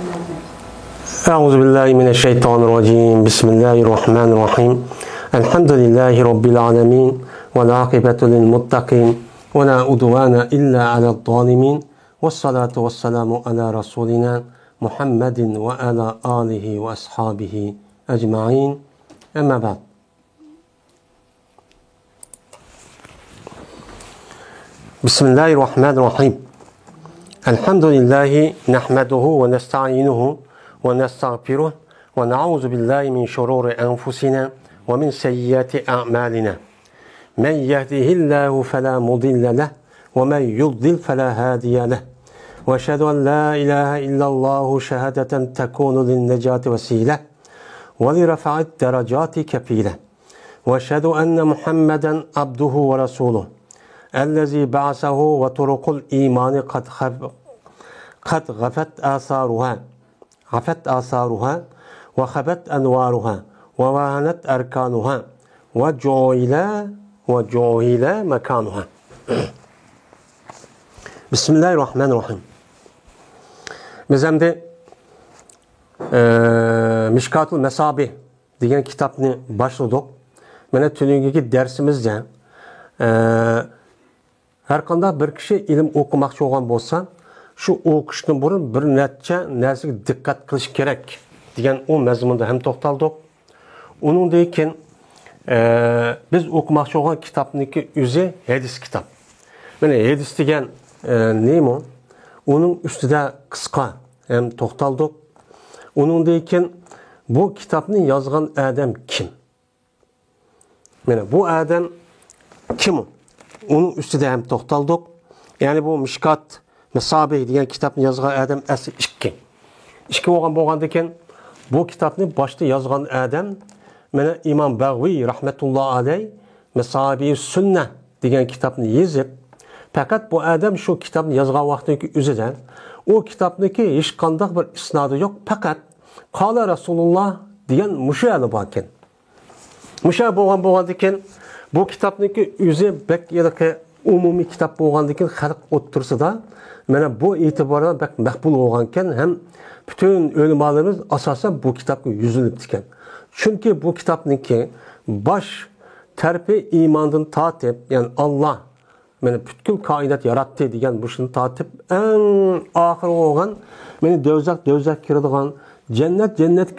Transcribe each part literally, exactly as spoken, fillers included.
أعوذ بالله من الشيطان الرجيم. بسم الله الرحمن الرحيم. الحمد لله رب العالمين، والعاقبة للمتقين، ولا عدوان إلا على الظالمين، والصلاة والسلام على رسولنا محمد وعلى آله وأصحابه أجمعين. أما بعد. بسم الله الرحمن الرحيم. الحمد لله نحمده ونستعينه ونستغفره ونعوذ بالله من شرور أنفسنا ومن سيئات أعمالنا. من يهده الله فلا مضل له ومن يضلل فلا هادي له. وأشهد أن لا إله إلا الله شهادة تكون للنجاة وسيلة ولرفع الدرجات كفيلة. وأشهد أن محمدا عبده ورسوله الذي بعثه وطرق الإيمان قد خف-، قد خفت آثارها، خفت آثارها وخبت أنوارها ووهنت أركانها وجهل، وجهل مكانها. بسم الله الرحمن الرحيم. بىز ئەمدى، ئە، مىشكاتۇل مەسابىھ دېگەن كىتابنى باشلىدۇق. مانا تۈنۈگۈنكى دەرسىمىزدە، ئە، ھەرقانداق بىر كىشى ئىلىم ئوقۇماقچى بولغان بولسا، شۇ ئوقۇشتىن بۇرۇن بىر نەچچە نەرسىگە دىققەت قىلىش كېرەك دېگەن ئۇ مەزمۇندا ھەم توختالدۇق. ئۇنىڭدىن كېيىن، ئە، بىز ئوقۇماقچى بولغان كىتابنىڭكى ئۆزى ھەدىس كىتاب. مانا ھەدىس دېگەن، ئە، نېمە؟ ئۇنىڭ ئۈستىدە قىسقا ھەم توختالدۇق. ئۇنىڭدىن كېيىن بۇ كىتابنى يازغان ئادەم كىم؟ مانا بۇ ئادەم كىم؟ ئۇنىڭ ئۈستىدە ھەم توختالدۇق. يەنى بۇ مىشكات مەسابىھ دېگەن كىتابنى يازغان ئادەم ئەسلى ئىككى. ئىككى بولغان، بولغاندىكىن بۇ كىتابنى باشتا يازغان ئادەم مانا ئىمام بەغۋىي رەھمەتۇللا ئەلەي مەسابىھ سۈننە دېگەن كىتابنى يېزىپ، پەقەت بۇ ئادەم شۇ كىتابنى يازغان ۋاقتىدىكى ئۆزىدە ئۇ كىتابنىڭكى ھېچقانداق بىر ئىسنادى يوق، پەقەت قالا رەسۇلۇللا دېگەن مۇشۇ ئەلى باركەن. مۇشۇ بولغان، بولغاندىكىن بۇ كىتابنىڭكى ئۆزى بەك ھېلىقى ئومۇمىي كىتاب بولغاندىكىن خەلق ئوتتۇرىسىدا مانا بۇ ئېتىبارى بەك مەقبۇل بولغانكەن ھەم پۈتۈن ئۆلىمالىرىمىز ئاساسەن بۇ كىتابقا يۈزلىنىپتىكەن. چۈنكى بۇ كىتابنىڭكى باش تەرىپى ئىماندىن تارتىپ، يەنى ئاللا مانا پۈتكۈل كائىنات ياراتتى دېگەن مۇشۇنى تارتىپ، ئەڭ ئاخىرى بولغان، مانا دوزاخ، دوزاخ كىرىدىغان، جەننەت، جەننەت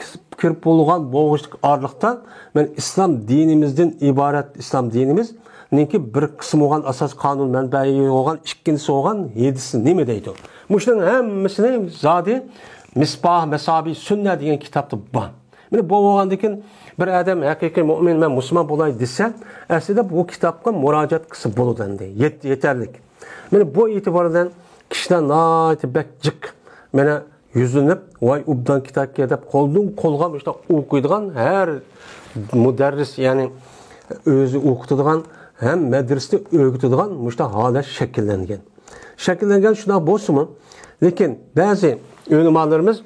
كىرىپ بولغان بولغۇچلۇق ئارىلىقتا، مانا ئىسلام دىنىمىزدىن ئىبارەت، ئىسلام دىنىمىزنىڭكى بىر قىسمى بولغان، ئاساس قانۇن مەنبەي بولغان، ئىككىنچىسى بولغان ھەدىس نېمە دەيدۇ؟ مۇشۇنىڭ ھەممىسىنى زادى مىسباھ مەسابىھ سۈننە دېگەن كىتابتا بار. مانا بۇ بولغاندىكىن بىر ئادەم ھەقىقىي مۇئمىن، مەن مۇسۇلمان بولاي دېسە، ئەسلىدە بۇ كىتابقا مۇراجىئەت قىلسا بولىدۇ ئەمدى. يەت-، يېتەرلىك. مانا بۇ ئېتىبار بىلەن كىشىلەر ناھايىتى بەك جىق، مانا يۈزلىنىپ، ۋاي ئوبدان كىتابكەن دەپ قولدىن قولغا مۇشۇنداق ئوقۇيدىغان، ھەر مۇدەررىس، يەنى ئۆزى ئوقۇتىدىغان ھەم مەدرىسىدە ئۆگىتىدىغان مۇشۇنداق ھالەت شەكىللەنگەن. شەكىللەنگەن شۇنداق بولسىمۇ، لېكىن بەزى ئۆلىمالىرىمىز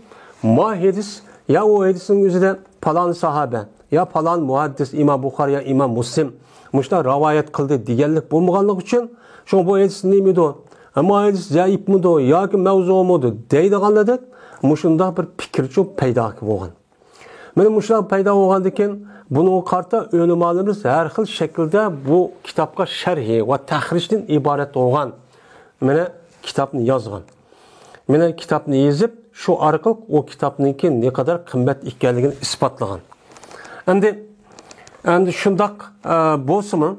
ما ھەدىس يا ئۇ ھەدىسنىڭ ئۆزىدە پالان ساھابە يا پالان مۇھەددىس، ئىمام بۇخارى يا ئىمام مۇسلىم مۇشۇنداق رىۋايەت قىلدى دېگەنلىك بولمىغانلىقى ئۈچۈن، شۇڭا بۇ ھەدىس نېمىدۇ؟ ما ھەدىس زەئىپمىدۇ ياكى مەۋزۇمىدۇ دەيدىغانلاردەك مۇشۇنداق بىر پىكىرچۇ پەيدا بولغان. مانا مۇشۇلار پەيدا بولغاندىكىن، بۇنىڭغا قارىتا ئۆلىمالىرىمىز ھەر خىل شەكىلدە بۇ كىتابقا شەرھى ۋە تەخرىجدىن ئىبارەت بولغان مانا كىتابنى يازغان. مانا كىتابنى يېزىپ، شۇ ئارقىلىق ئۇ كىتابنىڭكى نەقەدەر قىممەت ئىكەنلىكىنى ئىسپاتلىغان. ئەمدى، ئەمدى شۇنداق، ئە، بولسىمۇ،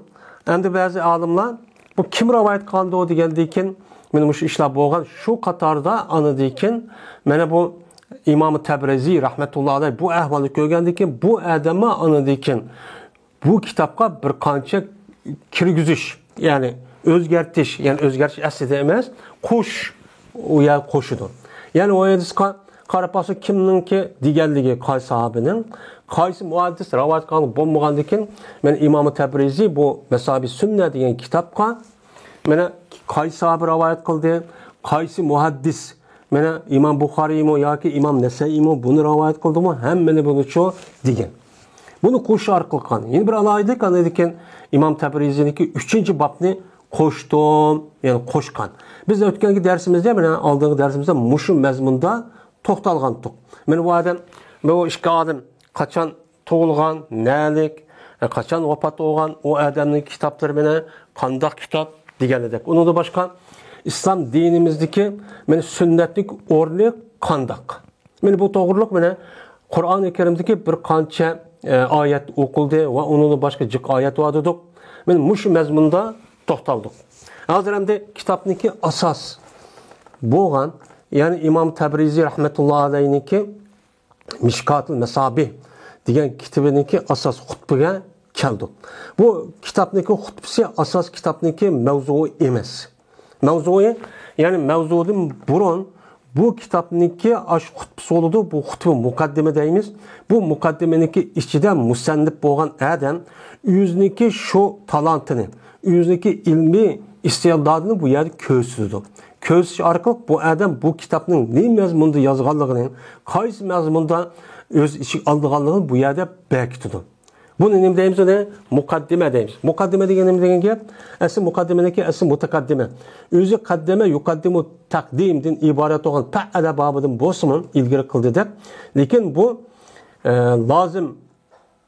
ئەمدى بەزى ئالىملار بۇ كىم رىۋايەت قىلغاندۇ دېگەندىن كېيىن، مانا مۇشۇ ئىشلار بولغان. شۇ قاتاردا ئاندىن كېيىن مانا بۇ ئىمام تەبرىزى رەھمەتۇللا ئەلەيھ بۇ ئەھۋالنى كۆرگەندىن كېيىن، بۇ ئادەممۇ ئاندىن كېيىن بۇ كىتابقا بىر قانچە كىرگۈزۈش، يەنى ئۆزگەرتىش، يەنى ئۆزگەرتىش ئەسلىدە ئەمەس، قوش، ئۇ يەر قوشىدۇ. يەنى ئۇ ھەدىسقا قاراپ باقسا، كىمنىڭكى دېگەنلىكى، قايسى ساھابىنىڭ، قايسى مۇھەددىس رىۋايەت قىلغان بولمىغاندىكىن، مانا ئىمام تەبرىزى بۇ مەسابىھ سۈننە دېگەن كىتابقا، مانا قايسى ساھابە رىۋايەت قىلدى، قايسى مۇھەددىس، مانا ئىمام بۇخارىيمۇ ياكى ئىمام نەسەئىيمۇ بۇنى رىۋايەت قىلدىمۇ، ھەممىنى بۇنىچۇ دېگەن. بۇنى قوشۇش ئارقىلىق قىلغان. يەنە بىر ئالاھىدىلىك، ئاندىن كېيىن ئىمام تەبرىزىنىڭكى ئۈچىنچى بابنى قوشتۇم، يەنى قوشقان. بىز ئۆتكەنكى دەرسىمىزدە، مانا ئالدىنقى دەرسىمىزدە مۇشۇ مەزمۇندا توختالغانتۇق. مانا بۇ ئادەم، بۇ ئىككى ئادەم قاچان تۇغۇلغان، نەلىك، قاچان ۋاپات بولغان، ئۇ ئادەمنىڭ كىتابلىرى مانا قانداق كىتاب دېگەن ئىدۇق. ئۇنىڭدىن باشقا ئىسلام دىنىمىزدىكى مانا سۈننەتنىڭ ئورنى قانداق؟ مانا بۇ توغرۇلۇق مانا قۇرئانى كەرىمدىكى بىر قانچە، ئە، ئايەت ئوقۇلدى ۋە ئۇنىڭدىن باشقا جىق ئايەت بار دېدۇق. مانا مۇشۇ مەزمۇندا توختالدۇق. ھازىر ئەمدى كىتابنىڭكى ئاساس بولغان، يەنى ئىمام تەبرىزى رەھمەتۇللا ئەلەينىڭكى مىشكاتۇل مەسابىھ دېگەن كىتابىنىڭكى ئاساس خۇتبىگە كەلدۇق. بۇ كىتابنىڭكى خۇتبىسى ئاساس كىتابنىڭكى مەۋزۇ ئەمەس. مەۋزۇيى، يەنى مەۋزۇدىن بۇرۇن بۇ كىتابنىڭكى ئاش خۇتبىسى بولىدۇ. بۇ خۇتبە مۇقەددىمە دەيمىز. بۇ مۇقەددىمىنىڭكى ئىچىدە مۇسەننىپ بولغان ئادەم ئۆزىنىڭكى شۇ تالانتىنى، ئۆزىنىڭكى ئىلمىي ئىستېدادىنى بۇ يەردە كۆرسىتىدۇ. كۆرسىتىش ئارقىلىق بۇ ئادەم بۇ كىتابنىڭ نېمە مەزمۇندا يازغانلىقىنى، قايسى مەزمۇندا ئۆز ئىچىگە ئالىدىغانلىقىنى بۇ يەردە بەركىتىدۇ. بۇنى نېمە دەيمىز؟ ئۇنى مۇقەددىمە دەيمىز. مۇقەددىمە دېگەن نېمە دېگەن گەپ؟ ئەسلى مۇقەددىمىنىڭكى ئەسلى مۇتەقەددىمە. ئۆزى قەددەمە، يۇقەددىمۇ تەقدىمدىن ئىبارەت بولغان پەئەلە بابىدىن بولسىمۇ ئىلگىرى قىلدى دەپ. لېكىن بۇ، ئە، لازىم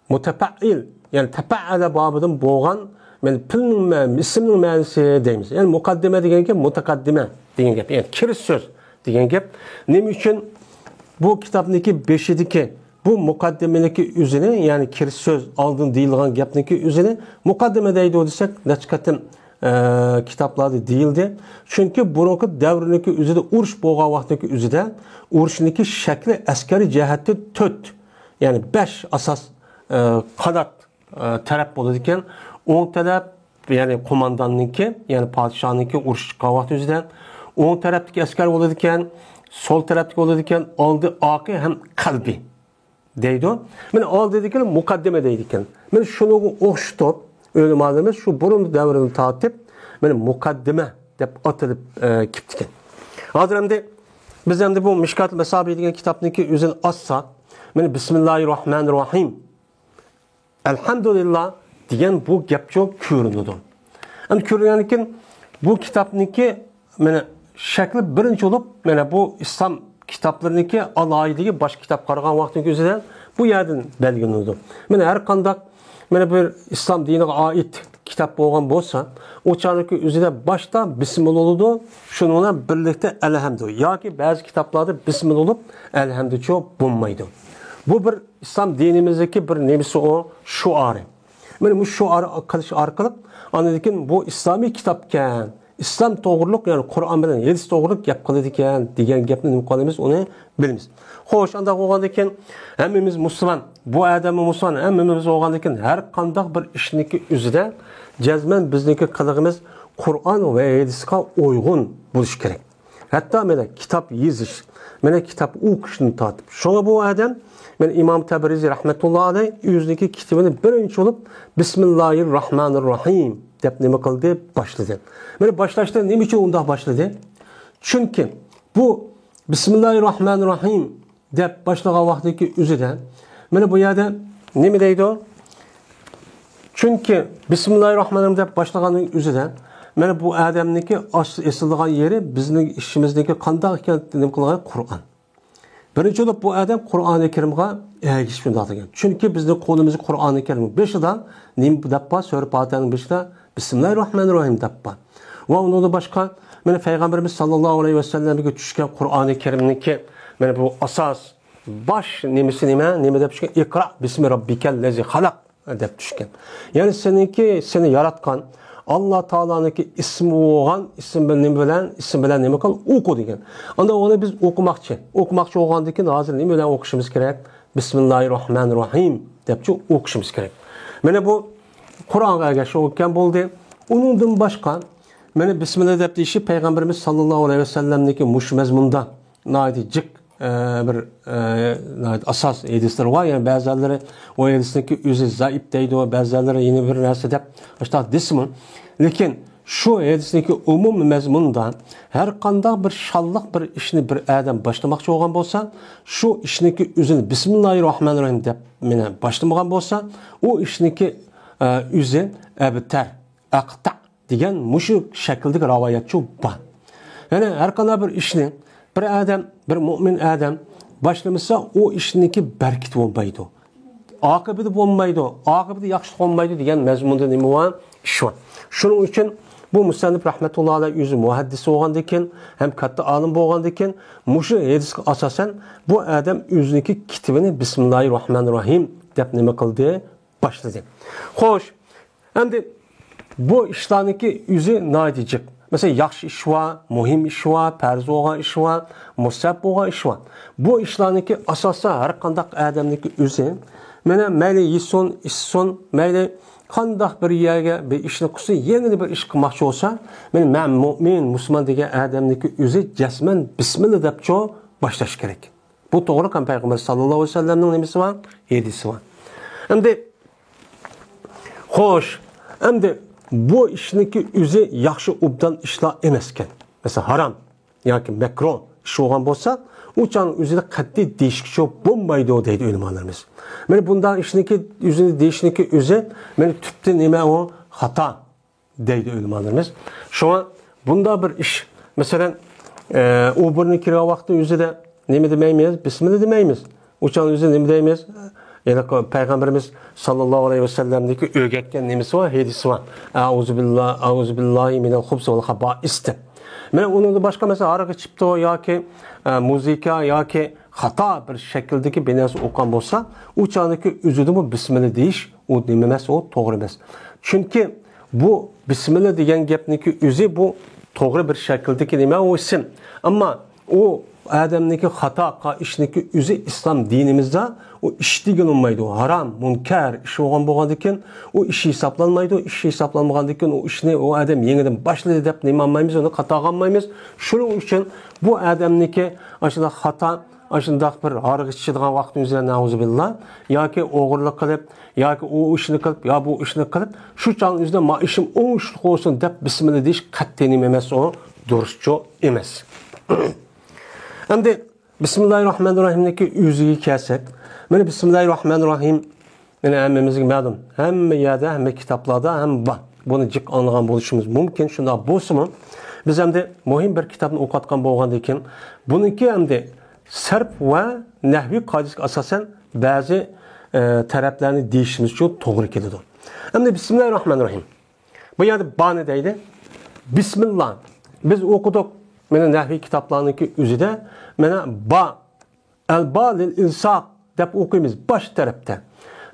مۇتەپەئىل، يەنى تەپەئەلە بابىدىن بولغان، مەن پېئىلنىڭ مە-، ئىسىمنىڭ مەنىسى دەيمىز. يەنى مۇقەددىمە دېگەن گەپ مۇتەقەددىمە دېگەن گەپ. يەنى كىرىش سۆز دېگەن گەپ. نېمە ئۈچۈن بۇ كىتابنىڭكى بېشىدىكى بۇ مۇقەددىمىنىڭكى ئۆزىنى، يەنى كىرىش سۆز، ئالدىن دېيىلغان گەپنىڭكى ئۆزىنى مۇقەددىمە دەيدۇ دېسەك، نەچچە قېتىم، ئە، كىتابلاردا دېيىلدى. چۈنكى بۇرۇنقى دەۋرنىڭكى ئۆزىدە، ئۇرۇش بولغان ۋاقىتنىڭكى ئۆزىدە ئۇرۇشنىڭكى شەكلى ئەسكەرىي جەھەتتە تۆت، يەنى بەش ئاساس، ئە، قانات، ئە، تەرەپ بولىدىكەن. ئوڭ تەرەپ، يەنى قومانداننىڭكى، يەنى پادىشاھنىڭكى ئۇرۇش چىققان ۋاقتى ئۆزىدە. ئوڭ تەرەپتىكى ئەسكەر بولىدىكەن، سول تەرەپتىكى بولىدىكەن، ئالدى، ئارقا ھەم قەلبى دەيدۇ. مانا ئالدىدىكىنى مۇقەددىمە دەيدىكەن. مانا شۇنىڭغا ئوخشىتىپ، ئۆلىمالىرىمىز شۇ بۇرۇن دەۋردىن تارتىپ، مانا مۇقەددىمە دەپ ئاتىلىپ، ئە، كېپتىكەن. ھازىر ئەمدى بىز ئەمدى بۇ مىشكات مەسابىھ دېگەن كىتابنىڭكى ئۆزىنى ئاچساق، مانا بىسمىللاھىر راھمانىر راھىم. ئەلھەمدۇلىللا دېگەن بۇ گەپچۇ كۆرۈنىدۇ. ئەمدى كۆرۈنگەندىن كېيىن بۇ كىتابنىڭكى، مانا، شەكلى بىرىنچى بولۇپ، مانا، بۇ ئىسلام كىتابلىرىنىڭكى ئالاھىدىلىكى باشقا كىتاب قارىغان ۋاقتىنىڭ ئۆزىدە بۇ يەردىن بەلگىلىنىدۇ. مانا، ھەر قانداق، مانا، بىر ئىسلام دىنىغا ئائىت كىتاب بولغان بولسا، ئۇ چاغنىڭكى ئۆزىدە باشتا بىسمىللا بولىدۇ، شۇنىڭ بىلەن بىرلىكتە ئەلھەمدۇ ياكى بەزى كىتابلاردا بىسمىللا بولۇپ ئەلھەمدۇچۇ بولمايدۇ. بۇ بىر ئىسلام دىنىمىزدىكى بىر نېمىسى ئۇ، شوئارى. مانا بۇ شوئار قىلىش ئارقىلىق، ئاندىن كېيىن بۇ ئىسلامىي كىتابكەن، ئىسلام توغرۇلۇق، يەنى قۇرئان بىلەن ھەدىس توغرۇلۇق گەپ قىلىدىكەن دېگەن گەپنى نېمە قىلىمىز، ئۇنى بىلىمىز. خوش، ئانداق بولغاندىن كېيىن ھەممىمىز مۇسۇلمان، بۇ ئادەممۇ مۇسۇلمان، ھەممىمىز بولغاندىن كېيىن ھەر قانداق بىر ئىشنىڭكى ئۆزىدە جەزمەن بىزنىڭكى قىلىغىمىز قۇرئان ۋە ھەدىسقا ئۇيغۇن بولۇشى كېرەك. ھەتتا مانا كىتاب يېزىش، مانا كىتاب ئوقۇشتىن تارتىپ. شۇڭا بۇ ئادەم، مانا ئىمام تەبرىزى رەھمەتۇللا ئەلەيھ ئۆزىنىڭكى كىتابىنى بىرىنچى بولۇپ بىسمىللاھىر راھمانىر راھىم دەپ نېمە قىلدى؟ باشلىدى. مانا باشلاشتا نېمە ئۈچۈن ئۇنداق باشلىدى؟ چۈنكى بۇ بىسمىللاھىر راھمانىر راھىم دەپ باشلىغان ۋاقتىدىكى ئۆزىدە، مانا بۇ يەردە نېمە دەيدۇ؟ چۈنكى بىسمىللاھىر راھمانىر راھىم دەپ باشلىغاننىڭ ئۆزىدە، مانا بۇ ئادەمنىڭكى ئاس-، ئېسىلىدىغان يېرى بىزنىڭ ئىشىمىزنىڭكى قانداق ئىكەن، نېمە قىلغان؟ قۇرئان. بىرىنچى بولۇپ بۇ ئادەم قۇرئانى كەرىمغا ئەگىشىپ شۇنداق دېگەن. چۈنكى بىزنىڭ قولىمىزدا قۇرئانى كەرىم بېشىدا نېمە دەپ بار؟ سۈرە پاتىھەنىڭ بېشىدا بىسمىللاھىر راھمانىر راھىم دەپ بار. ۋە ئۇنىڭدىن باشقا، مانا پەيغەمبىرىمىز ساللاللاھۇ ئەلەيھى ۋەسەللەمگە چۈشكەن قۇرئانى كەرىمنىڭكى مانا بۇ ئاساس، باش نېمىسى نېمە؟ نېمە دەپ چۈشكەن؟ «ئىقرا بىسمى رەببىكەللەزى خەلەق» دەپ چۈشكەن. يەنى سېنىڭكى، سېنى ياراتقان ئاللا تائالانىڭكى ئىسمى بولغان ئىسىم بىلەن، نېمە بىلەن، ئىسىم بىلەن نېمە قىل؟ ئوقۇ دېگەن. ئاندا ئۇنى بىز ئوقۇماقچى. ئوقۇماقچى بولغاندىن كېيىن ھازىر نېمە بىلەن ئوقۇشىمىز كېرەك؟ بىسمىللاھىر راھمانىر راھىم دەپچۇ ئوقۇشىمىز كېرەك. مانا بۇ قۇرئانغا ئەگەشكەن بولدى. ئۇنىڭدىن باشقا، مانا بىسمىللا دەپ دېيىشى پەيغەمبىرىمىز ساللاللاھۇ ئەلەيھى ۋەسەللەمنىڭكى مۇشۇ مەزمۇندا ناھايىتى جىق، ئە، بىر، ئە، ناھايىتى ئاساس ھەدىسلىرى بار. يەنى بەزىلەرلىرى ئۇ ھەدىسنىڭكى ئۆزى زەئىپ دەيدۇ، بەزىلەرلىرى يەنە بىر نەرسە دەپ ئاشۇنداق دېسىمۇ. لېكىن شۇ ھەدىسنىڭكى ئومۇمىي مەزمۇنىدا ھەر قانداق بىر شانلىق بىر ئىشنى بىر ئادەم باشلىماقچى بولغان بولسا، شۇ ئىشنىڭكى ئۆزىنى بىسمىللاھىر راھمانىر راھىم دەپ مانا باشلىمىغان بولسا، ئۇ ئىشنىڭكى، ئە، ئۆزى ئەبتەر، ئەقتە دېگەن مۇشۇ شەكىلدىكى رىۋايەتچۇ بار. يەنى ھەر قانداق بىر ئىشنى بىر ئادەم، بىر مۆمىن ئادەم باشلىمىسا، ئۇ ئىشنىڭكى بەرىكىتى بولمايدۇ. ئاقىۋىتى بولمايدۇ، ئاقىۋىتى ياخشىلىق بولمايدۇ دېگەن مەزمۇندا نېمە بار؟ ئىش بار. شۇنىڭ ئۈچۈن بۇ مۇسەننىپ رەھمەتۇللا ئەلەيھ ئۆزى مۇھەددىس بولغاندىكىن ھەم كاتتا ئالىم بولغاندىكىن، مۇشۇ ھەدىسكە ئاساسەن بۇ ئادەم ئۆزىنىڭكى كىتابىنى بىسمىللاھىر راھمانىر راھىم دەپ نېمە قىلدى؟ باشلىدى. خوش، ئەمدى بۇ ئىشلارنىڭكى ئۆزى ناھايىتى جىق. مەسىلەن، ياخشى ئىش بار، مۇھىم ئىش بار، پەرز بولغان ئىش بار، مۇستەھەب بولغان ئىش بار. بۇ ئىشلارنىڭكى ئاساستا ھەر قانداق ئادەمنىڭكى ئۆزى، مانا، مەيلى يېسۇن، ئىچسۇن، مەيلى قانداق بىر يەرگە بىر ئىشنى قىلسۇن، يەنىلا بىر ئىش قىلماقچى بولسا، مانا، مەن مۆمىن، مۇسۇلمان دېگەن ئادەمنىڭكى ئۆزى جەزمەن بىسمىللا دەپچۇ باشلاش كېرەك. بۇ توغرا، قان پەيغەمبەر ساللاللاھۇ ئەلەيھى ۋەسەللەمنىڭ نېمىسى بار؟ ھەدىسى بار. ئەمدى، خوش، ئەمدى بۇ ئىشنىڭكى ئۆزى ياخشى ئوبدان ئىشلار ئەمەسكەن. مەسىلەن، ھارام ياكى مەكرۇھ ئىش بولغان بولسا، ئۇ چاغنىڭ ئۆزىدە قەتئىي دېيىشكىچۇ بولمايدۇ دەيدۇ ئۆلىمالىرىمىز. مانا بۇنداق ئىشنىڭكى ئۆزىنى دېيىشنىڭكى ئۆزى، مانا تۈپتە نېمە ئۇ؟ خاتا دەيدۇ ئۆلىمالىرىمىز. شۇڭا بۇنداق بىر ئىش، مەسىلەن، ئە، ئۇ بۇرنى كىرگەن ۋاقىتتا ئۆزىدە نېمە دېمەيمىز؟ بىسمىللا دېمەيمىز. ئۇ چاغ ئۆزى نېمە دەيمىز؟ يەنە پەيغەمبىرىمىز ساللاللاھۇ ئەلەيھى ۋەسەللەمدىكى ئۆگەتكەن نېمىسى بار؟ ھەدىسى بار. ئەئۇزۇ بىللا-، ئەئۇزۇ بىللاھى مىنەل خۇبسى ۋەل خابائىس دەپ. مانا ئۇنىڭدىن باشقا، مەسىلەن، ھاراق ئىچىپتۇ ياكى، ئە، مۇزىكا ياكى خاتا بىر شەكىلدىكى بىر نەرسە ئوقۇغان بولسا، ئۇ چاغدىكى ئۆزىدىمۇ بىسمىللا دېيىش، ئۇ نېمە ئەمەس، ئۇ توغرا ئەمەس. چۈنكى بۇ بىسمىللا دېگەن گەپنىڭكى ئۆزى بۇ توغرا بىر شەكىلدىكى نېمە، ئۇ ئىسىم. ئەمما ئۇ ئادەمنىڭكى خاتا قىلغان ئىشنىڭكى ئۆزى ئىسلام دىنىمىزدا ئۇ ئىش دېگىلى بولمايدۇ. ھارام، مۇنكەر ئىش بولغان بولغاندىكىن، ئۇ ئىش ھېسابلانمايدۇ. ئىش ھېسابلانمىغاندىكىن، ئۇ ئىشنى ئۇ ئادەم يېڭىدىن باشلىدى دەپ نېمە ئالمايمىز، ئۇنى خاتاغا ئالمايمىز. شۇنىڭ ئۈچۈن بۇ ئادەمنىڭكى ئاشۇنداق خاتا، ئاشۇنداق بىر ھاراق ئىچىدىغان ۋاقتىنىڭ ئۆزىدە، نەئۇزۇبىللا، ياكى ئوغرىلىق قىلىپ، ياكى ئۇ ئىشنى قىلىپ، يا بۇ ئىشنى قىلىپ، شۇ چاغنىڭ ئۆزىدە ما ئىشىم ئوڭۇشلۇق بولسۇن دەپ بىسمىللا دېيىش قەتئىي نېمە ئەمەس، ئۇ دۇرۇسچۇ ئەمەس. ئەمدى بىسمىللاھىر راھمانىر راھىمنىڭكى ئۆزىگە كەلسەك، مانا بىسمىللاھىر راھمانىر راھىم، مانا ھەممىمىزگە مەلۇم، ھەممە يەردە، ھەممە كىتابلاردا ھەم بار. بۇنى جىق ئاڭلىغان بولۇشىمىز مۇمكىن. شۇنداق بولسىمۇ، بىز ئەمدى مۇھىم بىر كىتابنى ئوقۇۋاتقان بولغاندىكىن، بۇنىڭكى ئەمدى سەرپ ۋە نەھۋىي قائىدىسىگە ئاساسەن بەزى، ئە، تەرەپلەرنى دېيىشىمىز ئۈچۈن توغرا كېلىدۇ. ئەمدى بىسمىللاھىر راھمانىر راھىم. بۇ يەردە بانى دەيدۇ. بىسمىللا. بىز ئوقۇدۇق. مانا نەھۋىي كىتابلارنىڭكى ئۆزىدە مانا با، ئەل با لىل ئىلساق دەپ ئوقۇيمىز باش تەرەپتە.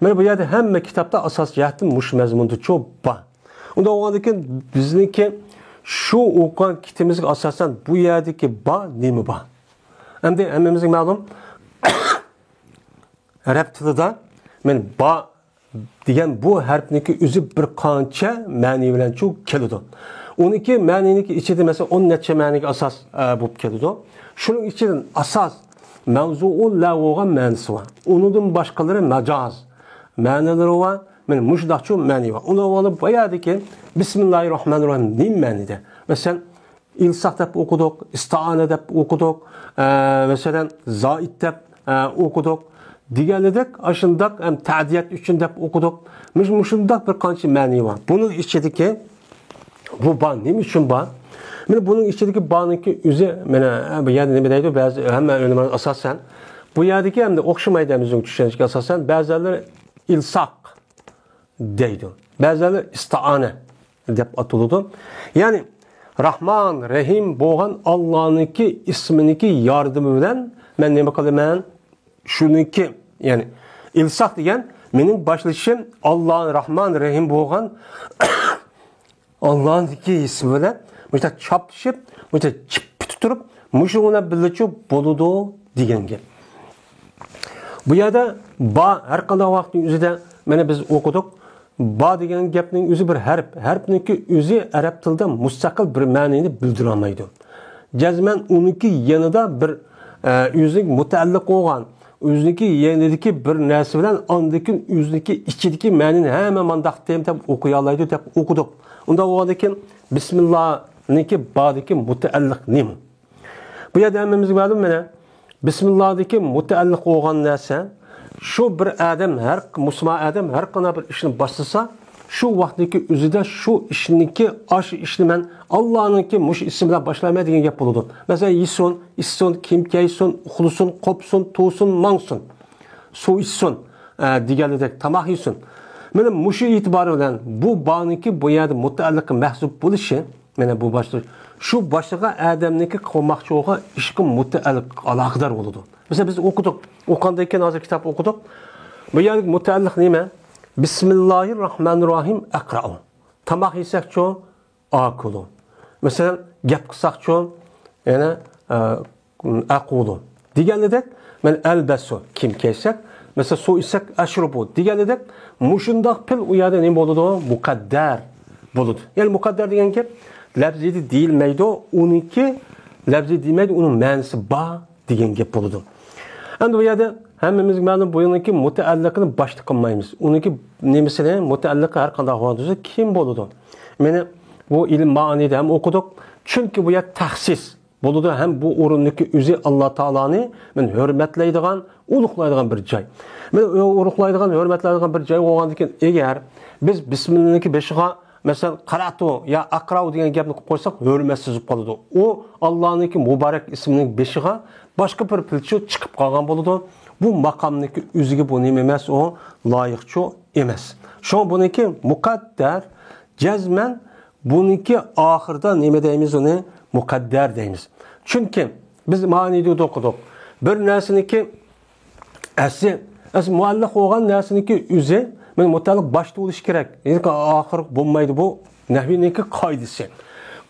مانا بۇ يەردە ھەممە كىتابتا ئاساس جەھەتتىن مۇشۇ مەزمۇندىچۇ با. ئۇنداق بولغاندىكىن بىزنىڭكى شۇ ئوقۇغان كىتابىمىزغا ئاساسەن بۇ يەردىكى با نېمە با؟ ئەمدى ھەممىمىزگە مەلۇم، ئەرەب تىلىدا مانا با دېگەن بۇ ھەرپنىڭكى ئۆزى بىر قانچە مەنى بىلەنچۇ كېلىدۇ. ئۇنىڭكى مەنىنىڭكى ئىچىدە، مەسىلەن، ئون نەچچە مەنىگە ئاساس، ئە، بولۇپ كېلىدۇ. شۇنىڭ ئىچىدىن ئاساس مەۋزۇئۇ لە بولغان مەنىسى بار. ئۇنىڭدىن باشقىلىرى مەجاز مەنىلىرى بار. مانا مۇشۇنداقچۇ مەنى بار. ئۇنىڭ ئالدى بۇ يەردىكى بىسمىللاھىر راھمانىر راھىم نېمە مەنىدە؟ مەسىلەن، ئىلساق دەپ ئوقۇدۇق، ئىستائانە دەپ ئوقۇدۇق، ئە، مەسىلەن، زائىد دەپ، ئە، ئوقۇدۇق. دېگەنىدەك، ئاشۇنداق ھەم تەدىيەت ئۈچۈن دەپ ئوقۇدۇق. مۇش-، مۇشۇنداق بىر قانچە مەنى بار. بۇنىڭ ئىچىدىكى بۇ با نېمە ئۈچۈن با؟ مانا بۇنىڭ ئىچىدىكى بانىڭكى ئۆزى، مانا بۇ يەردە نېمە دەيدۇ؟ بەزى ھەممە ئۆلىمالار ئاساسەن، بۇ يەردىكى ھەمدە ئوخشىمايدۇ، بىزنىڭ چۈشەنچىگە ئاساسەن، بەزىلەر ئىلساق دەيدۇ. بەزىلەر ئىستائانە دەپ ئاتىلىدۇ. يەنى راھمان، رەھىم بولغان ئاللانىڭكى ئىسمىنىڭكى ياردىمى بىلەن مەن نېمە قىلىمەن؟ شۇنىڭكى، يەنى ئىلساق دېگەن مېنىڭ باشلىشىم ئاللا، راھمان، رەھىم بولغان ئاللانىڭكى ئىسمى بىلەن مۇشۇنداق چاپلىشىپ، مۇشۇنداق چىپپا تۇتۇپ، مۇشۇ بىلەن بىللىچۇ بولىدۇ دېگەن گەپ. بۇ يەردە با، ھەر قانداق ۋاقىتنىڭ ئۆزىدە، مانا بىز ئوقۇدۇق، با دېگەن گەپنىڭ ئۆزى بىر ھەرپ. ھەرپنىڭكى ئۆزى ئەرەب تىلىدا مۇستەقىل بىر مەنىنى بىلدۈرەلمەيدۇ. جەزمەن ئۇنىڭكى يېنىدا بىر، ئە، ئۆزىگە مۇتەئەللىق بولغان، ئۆزىنىڭكى يېنىدىكى بىر نەرسە بىلەن ئاندىن كېيىن ئۆزىنىڭكى ئىچىدىكى مەنىنى ھەممە مانداق تېم دەپ ئوقۇيالايدۇ دەپ ئوقۇدۇق. ئۇنداق بولغاندىكىن بىسمىللانىڭكى بادىكى مۇتەئەللىق نېمە؟ بۇ يەردە ھەممىمىزگە مەلۇم، مانا، بىسمىللادىكى مۇتەئەللىق بولغان نەرسە، شۇ بىر ئادەم، ھەر مۇسۇلمان ئادەم ھەر قانداق بىر ئىشنى باشلىسا، شۇ ۋاقىتنىڭكى ئۆزىدە شۇ ئىشنىڭكى، ئاشۇ ئىشنى مەن ئاللانىڭكى مۇشۇ ئىسمى بىلەن باشلايمەن دېگەن گەپ بولىدۇ. مەسىلەن، يېسۇن، ئىچسۇن، كىيىم كىيسۇن، ئۇخلىسۇن، قوپسۇن، تۇرسۇن، ماڭسۇن، سۇ ئىچسۇن، ئە، دېگەنلىدەك تاماق يېسۇن. مانا مۇشۇ ئېتىبارى بىلەن بۇ بانىڭكى بۇ يەردە مۇتەئەللىقى مەھزۇپ بولۇشى، مانا بۇ باشلىق، شۇ باشلىغان ئادەمنىڭكى قىلماقچى بولغان ئىشقا مۇتەئەللىق، ئالاقىدار بولىدۇ. مەسىلەن، بىز ئوقۇدۇق. ئوقۇغاندىن كېيىن ھازىر كىتاب ئوقۇدۇق. بۇ يەردىكى مۇتەئەللىق نېمە؟ بىسمىللاھىر راھمانىر راھىم ئەقرائۇ. تاماق يېسەكچۇ؟ ئاكۇلۇ. مەسىلەن، گەپ قىلساقچۇ؟ يەنە، ئە، ئەقۇلۇ. دېگەنلىدەك، مەن ئەلبەسۇ، كىيىم كىيسەك، مەسىلەن، سۇ ئىچسەك، ئەشرۇبۇ. دېگەنلىدەك، مۇشۇنداق پېئىل ئۇ يەردە نېمە بولىدۇ؟ مۇقەددەر بولىدۇ. يەنى مۇقەددەر دېگەن گەپ لەپزىدە دېيىلمەيدۇ، ئۇنىڭكى لەپزىدە دېيىلمەيدۇ، ئۇنىڭ مەنىسى بار دېگەن گەپ بولىدۇ. ئەمدى بۇ يەردە ھەممىمىزگە مەلۇم، بۇنىڭكى مۇتەئەللىقىنى باشتا قىلمايمىز. ئۇنىڭكى نېمىسىنى، مۇتەئەللىقى ھەر قانداق بولغان تۈرسە كىم بولىدۇ؟ مانا بۇ ئىلىم مائانىدا ھەم ئوقۇدۇق. چۈنكى بۇ يەر تەخسىس بولىدۇ ھەم بۇ ئورۇندىكى ئۆزى ئاللا تائالانى مەن ھۆرمەتلەيدىغان، ئۇلۇغلايدىغان بىر جاي. مانا ئۇلۇغلايدىغان، ھۆرمەتلەيدىغان بىر جاي بولغاندىن كېيىن، ئەگەر بىز بىسمىللانىڭكى بېشىغا مەسىلەن، قاراتۇ يا ئەقراۋ دېگەن گەپنى قىلىپ قويساق، ھۆرمەتسىز بولۇپ قالىدۇ. ئۇ ئاللانىڭكى مۇبارەك ئىسمىنىڭ بېشىغا باشقا بىر پىلچۇ چىقىپ قالغان بولىدۇ. بۇ ماقامنىڭكى ئۆزىگە بۇ نېمە ئەمەس، ئۇ لايىقچۇ ئەمەس. شۇڭا بۇنىڭكى مۇقەددەر، جەزمەن بۇنىڭكى ئاخىرىدا نېمە دەيمىز، ئۇنى مۇقەددەر دەيمىز. چۈنكى بىز مانىدا ئوقۇدۇق. بىر نەرسىنىڭكى ئەسلى، ئەسلى مۇئەللەق بولغان نەرسىنىڭكى ئۆزى، مانا مۇتەئەللىق باشتا بولۇشى كېرەك. يەنى ئاخىرى بولمايدۇ، بۇ نەھۋىنىڭكى قائىدىسى.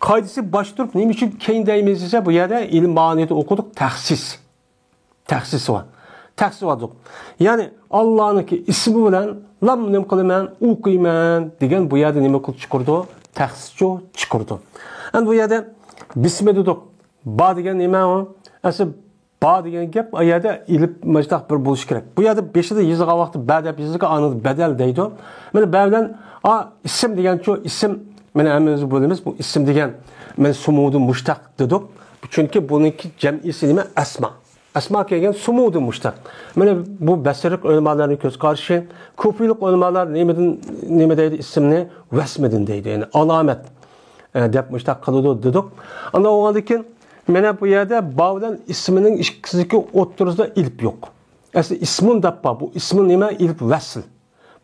قائىدىسى باشتا تۇرۇپ، نېمە ئۈچۈن كېيىن دەيمىز دېسە، بۇ يەردە ئىلىم مانىدا ئوقۇدۇق، تەخسىس. تەخسىس بار. تەخسىس بار. يەنى ئاللانىڭكى ئىسمى بىلەن لام نېمە قىلىمەن، ئوقۇيمەن دېگەن بۇ يەردە نېمە قىلىپ چىقىرىدۇ؟ تەخسىسچۇ چىقىرىدۇ. ئەمدى بۇ يەردە بىسمى دېدۇق. با دېگەن نېمە ئۇ؟ ئەسلى با دېگەن گەپ، ئا يەردە ئېلىپ مۇشتەق بىر بولۇشى كېرەك. بۇ يەردە بېشىدا يېزىلغان ۋاقىتتا بە دەپ يېزىلغان، ئاندىن بەدەل دەيدۇ. مانا بە بىلەن ئا ئىسىم دېگەنچۇ، ئىسىم، مانا ھەممىمىز بىلىمىز، بۇ ئىسىم دېگەن مانا سۇمۇدى مۇشتەق دېدۇق. چۈنكى بۇنىڭكى جەمئىسى نېمە؟ ئەسما. ئەسما كەلگەن سۇمۇدى مۇشتەق. مانا بۇ بەسرىلىق ئۆلىمالارنىڭ كۆز قارىشى. كۇفىلىق ئۆلىمالار نېمىدىن، نېمە دەيدۇ؟ ئىسىمنى ۋەسمىدىن دەيدۇ. يەنى ئالامەت، ئە، دەپ مۇشتەق قىلىدۇ دېدۇق. ئاندىن بولغاندىن كېيىن مانا بۇ يەردە با بىلەن ئىسمىنىڭ ئىككىسىنىڭكى ئوتتۇرىسىدا ئېلىپ يوق. ئەسلى ئىسمۇن دەپ بار. بۇ ئىسمۇن نېمە؟ ئېلىپ ۋەسل.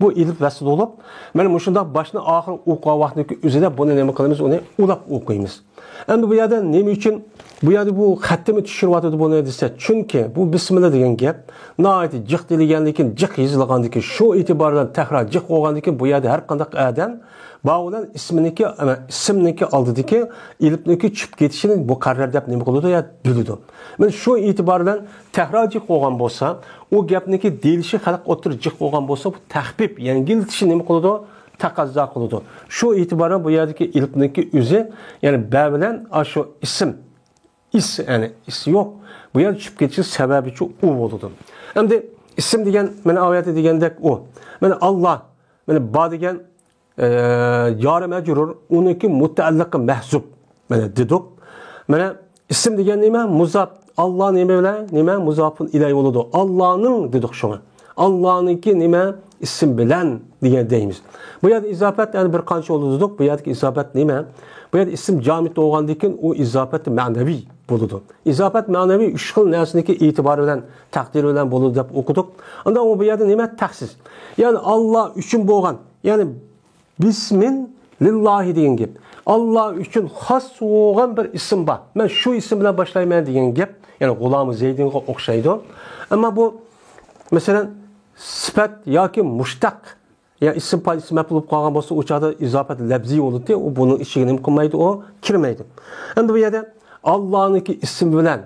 بۇ ئېلىپ ۋەسل بولۇپ، مانا مۇشۇنداق باشنى ئاخىرى ئوقۇغان ۋاقتىنىڭكى ئۆزىدە بۇنى نېمە قىلىمىز؟ ئۇنى ئۇلاپ ئوقۇيمىز. ئەمدى بۇ يەردە نېمە ئۈچۈن بۇ يەردە بۇ خەتتىمۇ چۈشۈرۈۋاتىدۇ بۇنى دېسە، چۈنكى بۇ بىسمىللا دېگەن گەپ ناھايىتى جىق دېيىلگەندىن كېيىن، جىق يېزىلغاندىن كېيىن، شۇ ئېتىبار بىلەن تەكرار جىق بولغاندىن كېيىن، بۇ يەردە ھەر قانداق ئادەم بار بىلەن ئىسمىنىڭكى، ئىسىمنىڭكى ئالدىدىكى ئېلىپنىڭكى چۈشۈپ كېتىشىنى مۇقەررەر دەپ نېمە قىلىدۇ يا بىلىدۇ. مانا شۇ ئېتىبار بىلەن تەكرار جىق بولغان بولسا، ئۇ گەپنىڭكى دېيىلىشى خەلق ئوتتۇرا جىق بولغان بولسا، بۇ تەخپىپ، يەڭگىلتىشنى نېمە قىلىدۇ؟ تەقەززا قىلىدۇ. شۇ ئېتىبار بىلەن بۇ يەردىكى ئېلىپنىڭكى ئۆزى، يەنى بە بىلەن ئاشۇ ئىسىم، ئىس، يەنى ئىس يوق. بۇ يەردە چۈشۈپ كېتىشى سەۋەبىچۇ ئۇ بولىدۇ. ئەمدى ئىسىم دېگەن، مانا ئايەتتە دېگەندەك ئۇ. مانا ئاللا، مانا با دېگەن، ئە، جارى مەجرۇر، ئۇنىڭكى مۇتەئەللىقى مەھزۇپ. مانا دېدۇق. مانا ئىسىم دېگەن نېمە؟ مۇزاپ. ئاللا نېمە بىلەن؟ نېمە؟ مۇزاپۇن ئىلەي بولىدۇ. ئاللانىڭ دېدۇق شۇڭا. ئاللانىڭكى نېمە؟ ئىسىم بىلەن دېگەن دەيمىز. بۇ يەردە ئىزاپەت يەنە بىر قانچە بولىدۇ دېدۇق. بۇ يەردىكى ئىزاپەت نېمە؟ بۇ يەردە ئىسىم جامىد بولغاندىن كېيىن ئۇ ئىزاپەت مەنەۋى بولىدۇ. ئىزاپەت مەنەۋى ئۈچ خىل نەرسىنىڭكى ئېتىبارى بىلەن، تەقدىرى بىلەن بولىدۇ دەپ ئوقۇدۇق. ئاندىن ئۇ بۇ يەردە نېمە؟ تەخسىس. يەنى ئاللا ئۈچۈن بولغان، يەنى بىسمىن لىللاھى دېگەن گەپ. ئاللا ئۈچۈن خاس بولغان بىر ئىسىم بار. مەن شۇ ئىسىم بىلەن باشلايمەن دېگەن گەپ. يەنى غۇلامى زەيدىنغا ئوخشايدۇ. ئەمما بۇ، مەسىلەن، سۈپەت ياكى مۇشتەق، يا ئىسىم پايىل ئىسىم مەپئۇل بولۇپ قالغان بولسا، ئۇ چاغدا ئىزاپەت لەپزىي بولىدۇ. ئۇ بۇنىڭ ئىچىگە نېمە قىلمايدۇ؟ ئۇ كىرمەيدۇ. ئەمدى بۇ يەردە ئاللانىڭكى ئىسمى بىلەن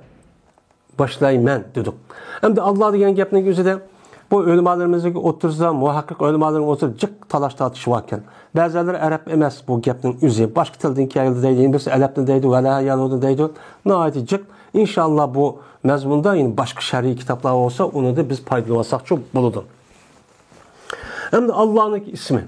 باشلايمەن دېدۇق. ئەمدى ئاللا دېگەن گەپنىڭ ئۆزىدە بۇ ئۆلىمالىرىمىزنىڭ ئوتتۇرىسىدا، مۇھەققىق ئۆلىمالىرىنىڭ ئوتتۇرىسىدا جىق تالاش تارتىش باركەن. بەزىلەر ئەرەب ئەمەس بۇ گەپنىڭ ئۆزى، باشقا تىلدىن كەلدى دەيدۇ، يەنە بىرسى ئەلەپتىن دەيدۇ، ۋەلە يەلۇدىن دەيدۇ. ناھايىتى جىق. ئىنشاللا بۇ مەزمۇندا يەنە باشقا شەرئىي كىتابلار بولسا، ئۇنىڭدىن بىز پايدىلىنىۋالساقچۇ بولىدۇ. ئەمدى ئاللانىڭكى ئىسمى.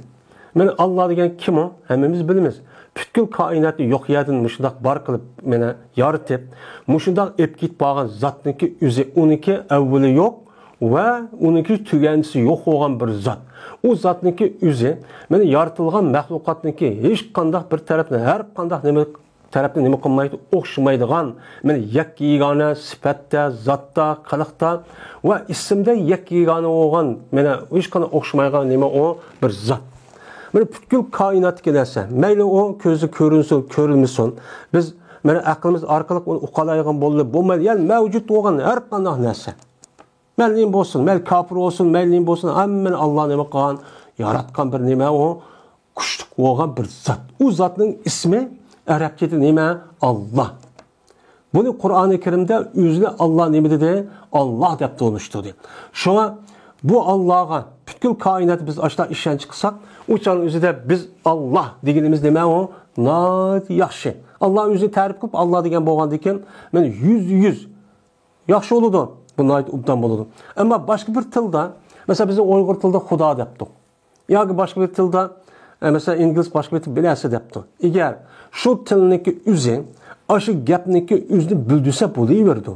مانا ئاللا دېگەن كىم ئۇ؟ ھەممىمىز بىلىمىز. پۈتكۈل كائىناتنى يوق يەردىن مۇشۇنداق بار قىلىپ، مانا يارىتىپ، مۇشۇنداق ئېلىپ كېتىپ بارغان زاتنىڭكى ئۆزى، ئۇنىڭكى ئەۋۋىلى يوق، ۋە ئۇنىڭكى تۈگەنچىسى يوق بولغان بىر زات. ئۇ زاتنىڭكى ئۆزى، مانا، يارىتىلغان مەخلۇقاتنىڭكى ھېچقانداق بىر تەرەپنى، ھەر قانداق نېمە تەرەپنى نېمە قىلمايدۇ، ئوخشىمايدىغان، مانا، يەككە يېگانە سۈپەتتە، زاتتا، قىلىقتا ۋە ئىسىمدە يەككە يېگانە بولغان، مانا، ھېچقانداق ئوخشىمايدىغان نېمە ئۇ بىر زات. مانا پۈتكۈل كائىناتتىكى نەرسە، مەيلى ئۇ كۆزگە كۆرۈنسۇن، كۆرۈنمىسۇن، بىز مانا ئەقلىمىز ئارقىلىق ئۇنى ئۇقالايدىغان بولدى، بولمايدۇ، يەنى مەۋجۇت بولغان ھەر قانداق نەرسە. مەيلى نېمە بولسۇن، مەيلى كاپىر بولسۇن، مەيلى نېمە بولسۇن، ھەممىنى ئاللا نېمە قىلغان، ياراتقان بىر نېمە ئۇ، كۈچلۈك بولغان بىر زات. ئۇ زاتنىڭ ئىسمى ئەرەبچىدە نېمە؟ ئاللا. بۇنى قۇرئانى كەرىمدە ئۆزىنى ئاللا نېمە دېدى؟ ئاللا دەپ تونۇشتۇردى. شۇڭا بۇ ئاللاغا پۈتكۈل كائىناتتا بىز ئاشۇنداق ئىشەنچ قىلساق، ئۇ چاغنىڭ ئۆزىدە بىز ئاللا دېگىنىمىز نېمە ئۇ؟ ناھايىتى ياخشى. ئاللا ئۆزىنى تەرىپ قىلىپ ئاللا دېگەن بولغاندىكىن، مانا يۈزدە يۈز ياخشى بولىدۇ. بۇ ناھايىتى ئوبدان بولىدۇ. ئەمما باشقا بىر تىلدا، مەسىلەن، بىزنىڭ ئۇيغۇر تىلىدا خۇدا دەپتۇ. ياكى باشقا بىر تىلدا، ئە، مەسىلەن، ئىنگلىز باشقا بىر تىل بىر نەرسە دەپتۇ. ئەگەر شۇ تىلنىڭكى ئۆزى، ئاشۇ گەپنىڭكى ئۆزىنى بىلدۈرسە بولۇۋېرىدۇ.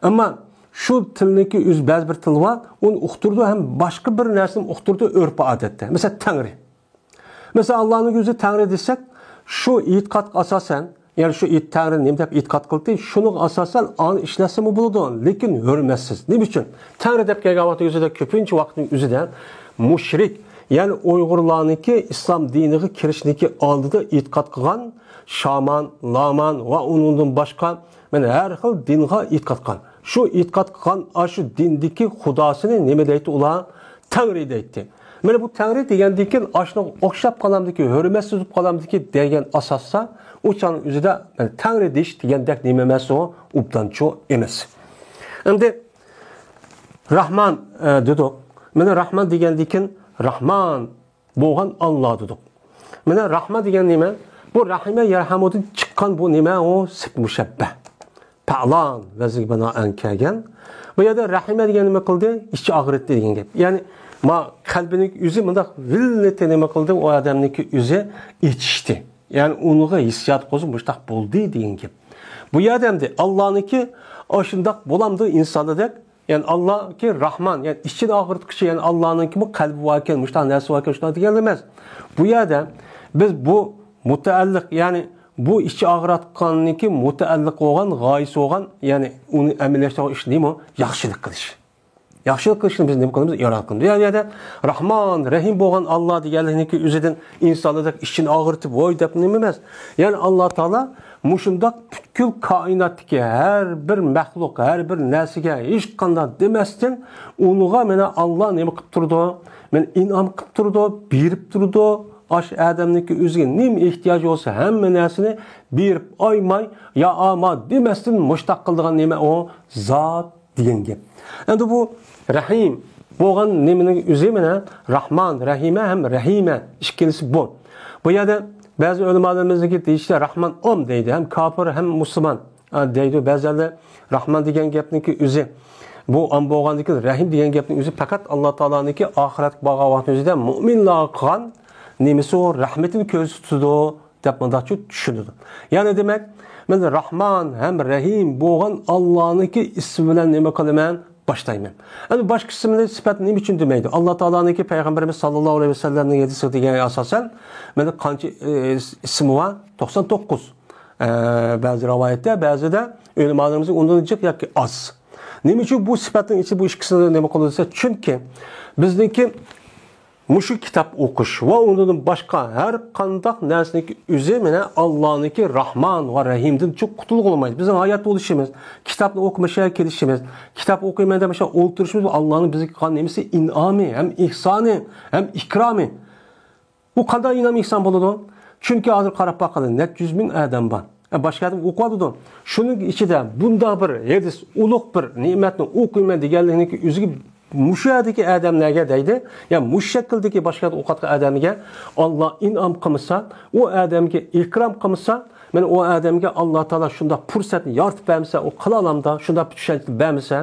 ئەمما شۇ تىلنىڭكى ئۆزى بەزى بىر تىل بار، ئۇنى ئۇقتۇرىدۇ ھەم باشقا بىر نەرسىنى ئۇقتۇرىدۇ ئۆرپ ئادەتتە. مەسىلەن، تەڭرى. مەسىلەن، ئاللانىڭ ئۆزى تەڭرى دېسەك، شۇ ئېتىقادقا ئاساسەن، يەنى شۇ ئېت-، تەڭرىنى نېمە دەپ ئېتىقاد قىلدى، شۇنىڭغا ئاساسەن ئانى ئىشلەتسىمۇ بولىدۇ، لېكىن ھۆرمەتسىز. نېمە ئۈچۈن؟ تەڭرى دەپ كەلگەن ۋاقىتنىڭ ئۆزىدە، كۆپىنچە ۋاقىتنىڭ ئۆزىدە مۇشرىك، يەنى ئۇيغۇرلارنىڭكى ئىسلام دىنىغا كىرىشنىڭكى ئالدىدا ئېتىقاد قىلغان شامان، لامان ۋە ئۇنىڭدىن باشقا، مانا، ھەر خىل دىنغا ئېتىقاد قىلغان. شۇ ئېتىقاد قىلغان ئاشۇ دىندىكى خۇداسىنى نېمە دەيتتى ئۇلار؟ تەڭرى دەيتتى. مانا بۇ تەڭرى دېگەندىكىن ئاشۇنىڭغا ئوخشاپ قالامدىكى، ھۆرمەتسىز بولۇپ قالامدىكى دېگەن ئاساستا، ئۇ چاغنىڭ ئۆزىدە، مانا، تەڭرى دېيىش دېگەندەك نېمە ئەمەس ئۇ، ئوبدانچۇ ئەمەس. ئەمدى راھمان، ئە، دېدۇق. مانا راھمان دېگەندىكىن راھمان بولغان ئاللا دېدۇق. مانا راھمان دېگەن نېمە؟ بۇ رەھىمە يەرھەمۇدىن چىققان بۇ نېمە؟ ئۇ سىفت مۇشەببە. پەئلان ۋەزنىگە بىنائەن كەلگەن. بۇ يەردە رەھىمە دېگەن نېمە قىلدى؟ ئىچى ئاغرىتتى دېگەن گەپ. يەنى، ما قەلبىنىڭ ئۆزى مۇنداق ۋىللىتى نېمە قىلدى؟ ئۇ ئادەمنىڭكى ئۆزى ئېچىشتى. يەنى ئۇنىڭغا ھېسسىيات قوزۇپ مۇشتاق بولدى دېگەن گەپ. بۇ يەردە ئەمدى ئاللانىڭكى ئاشۇنداق بولامدۇ ئىنساندا دەپ، يەنى ئاللاكى راھمان، يەنى ئىچىنى ئاغرىتقۇچى، يەنى ئاللانىڭكىمۇ قەلبى باركەن، مۇشۇنداق نەرسە باركەن، شۇنداق دېگەنلەر ئەمەس. بۇ يەردە بىز بۇ مۇتەئەللىق، يەنى بۇ ئىچى ئاغرىتقاننىڭكى مۇتەئەللىق بولغان، غايىسى بولغان، يەنى ئۇنى ئەمەلىيلەشتۈرگەن ئىش نېمە؟ ياخشىلىق قىلىش. ياخشىلىق قىلىشنى بىز نېمە قىلىمىز؟ ئىرادە قىلىمىز. يەنى بۇ يەردە راھمان، رەھىم بولغان ئاللا دېگەنلىكنىڭكى ئۆزىدىن ئىنسانلاردەك ئىچىنى ئاغرىتىپ، ۋاي دەپ نېمە ئەمەس. يەنى ئاللا تائالا مۇشۇنداق پۈتكۈل كائىناتتىكى ھەر بىر مەخلۇق، ھەر بىر نەرسىگە ھېچقانداق دېمەستىن، ئۇنىڭغا مانا ئاللا نېمە قىلىپ تۇرىدۇ؟ مانا ئىنئام قىلىپ تۇرىدۇ، بېرىپ تۇرىدۇ. ئاشۇ ئادەمنىڭكى ئۆزىگە نېمە ئېھتىياجى بولسا، ھەممە نەرسىنى بېرىپ ئايماي، يا ئاما دېمەستىن مۇشتاق قىلىدىغان نېمە ئۇ؟ زات دېگەن گەپ. ئەمدى بۇ رەھىم بولغان نېمىنىڭ ئۆزى مانا راھمان، رەھىمە ھەم رەھىمە ئىككىلىسى بۇ. بۇ يەردە بەزى ئۆلىمالىرىمىزنىڭكى دېيىشىچە راھمان ئام دەيدۇ، ھەم كاپىر ھەم مۇسۇلمان، ئا، دەيدۇ. بەزىلەر راھمان دېگەن گەپنىڭكى ئۆزى بۇ ئام بولغاندىكىن رەھىم دېگەن گەپنىڭ ئۆزى پەقەت ئاللا تائالانىڭكى ئاخىرەتكە بارغان ۋاقىتنىڭ ئۆزىدە مۇئمىنلارغا قىلغان نېمىسى ئۇ رەھمىتىنى كۆرسىتىدۇ. دەپ مۇنداقچە چۈشىنىدۇ. يەنى دېمەك، مەن راھمان ھەم رەھىم بولغان ئاللانىڭكى ئىسمى بىلەن نېمە قىلىمەن؟ باشلايمەن. ئەمدى باشقا ئىسىمنى سۈپەت نېمە ئۈچۈن دېمەيدۇ؟ ئاللا تائالانىڭكى پەيغەمبىرىمىز ساللاللاھۇ ئەلەيھى ۋەسەللەمنىڭ ھەدىسىگە دېگەن ئاساسەن، مەندە قانچە، ئى، ئىسمى بار؟ توقسان توققۇز. ئە، بەزى رىۋايەتتە، بەزىدە ئۆلىمالىرىمىزنىڭ ئۇندىن جىق ياكى ئاز. نېمە ئۈچۈن بۇ سۈپەتنىڭ ئىچىدە بۇ ئىككىسىنى نېمە قىلىدۇ دېسە، چۈنكى بىزنىڭكى مۇشۇ كىتاب ئوقۇش ۋە ئۇنىڭدىن باشقا ھەر قانداق نەرسىنىڭكى ئۆزى مانا ئاللانىڭكى راھمان ۋە رەھىمدىن چىق قۇتۇلغىلى بولمايدۇ. بىزنىڭ ھايات بولۇشىمىز، كىتابنى ئوقۇماشا كېلىشىمىز، كىتاب ئوقۇيمەن دەپ مۇشۇ ئولتۇرۇشىمىز بۇ ئاللانىڭ بىزگە قىلغان نېمىسى، ئىنئامى ھەم ئېھسانى ھەم ئىكرامى. بۇ قانداق ئىنئام ئېھسان بولىدۇ؟ چۈنكى ھازىر قاراپ باققىلى، نەچچە يۈز مىڭ ئادەم بار. ئە، باشقا ئادەم ئوقۇۋاتىدۇ. شۇنىڭ ئىچىدە بۇنداق بىر ھەدىس، ئۇلۇغ بىر نېمەتنى ئوقۇيمەن دېگەنلىكنىڭكى ئۆزىگە مۇشۇ يەردىكى ئادەملەرگە دەيدۇ، يا مۇشۇ شەكىلدىكى باشقا يەردە ئوقۇۋاتقان ئادەمگە ئاللا ئىنئام قىلمىسا، ئۇ ئادەمگە ئىكرام قىلمىسا، مانا ئۇ ئادەمگە ئاللا تائالا شۇنداق پۇرسەتنى يارىتىپ بەرمىسە، ئۇ قىلالامدا، شۇنداق بىر چۈشەنچە بەرمىسە،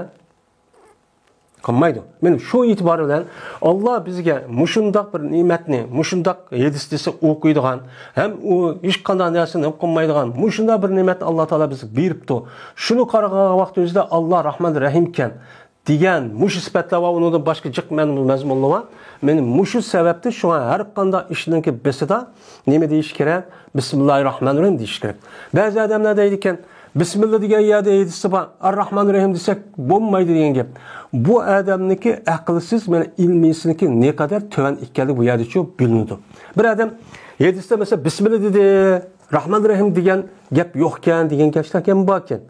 قىلمايدۇ. مانا شۇ ئېتىبار بىلەن ئاللا بىزگە مۇشۇنداق بىر نېمەتنى، مۇشۇنداق ھەدىس دېسە ئوقۇيدىغان، ھەم ئۇ ھېچقانداق نەرسىنى قىلمايدىغان، مۇشۇنداق بىر نېمەتنى ئاللا تائالا بىزگە بېرىپتۇ. شۇنى قارىغان ۋاقتىمىزدا ئاللا راھمان رەھىمكەن. دېگەن مۇشۇ سۈپەتلەر بار، ئۇنىڭدىن باشقا جىق مەن-، مەزمۇنلار بار. مانا مۇشۇ سەۋەبتىن شۇڭا ھەر قانداق ئىشنىڭكى بېشىدا نېمە دېيىش كېرەك؟ بىسمىللاھىررەھمانىررەھىم دېيىش كېرەك. بەزى ئادەملەر دەيدىكەن، بىسمىللا دېگەن يەردە ھەدىستە بار، ئاررەھمانىررەھىم دېسەك بولمايدۇ دېگەن گەپ. بۇ ئادەمنىڭكى ئەقىلسىز، مانا ئىلمىيسىنىڭكى نەقەدەر تۆۋەن ئىكەنلىكى بۇ يەردىچۇ بىلىنىدۇ. بىر ئادەم ھەدىستە مەسىلەن بىسمىللا دېدى، رەھمانىررەھىم دېگەن گەپ يوقكەن دېگەن گەپلەر ھەم باركەن.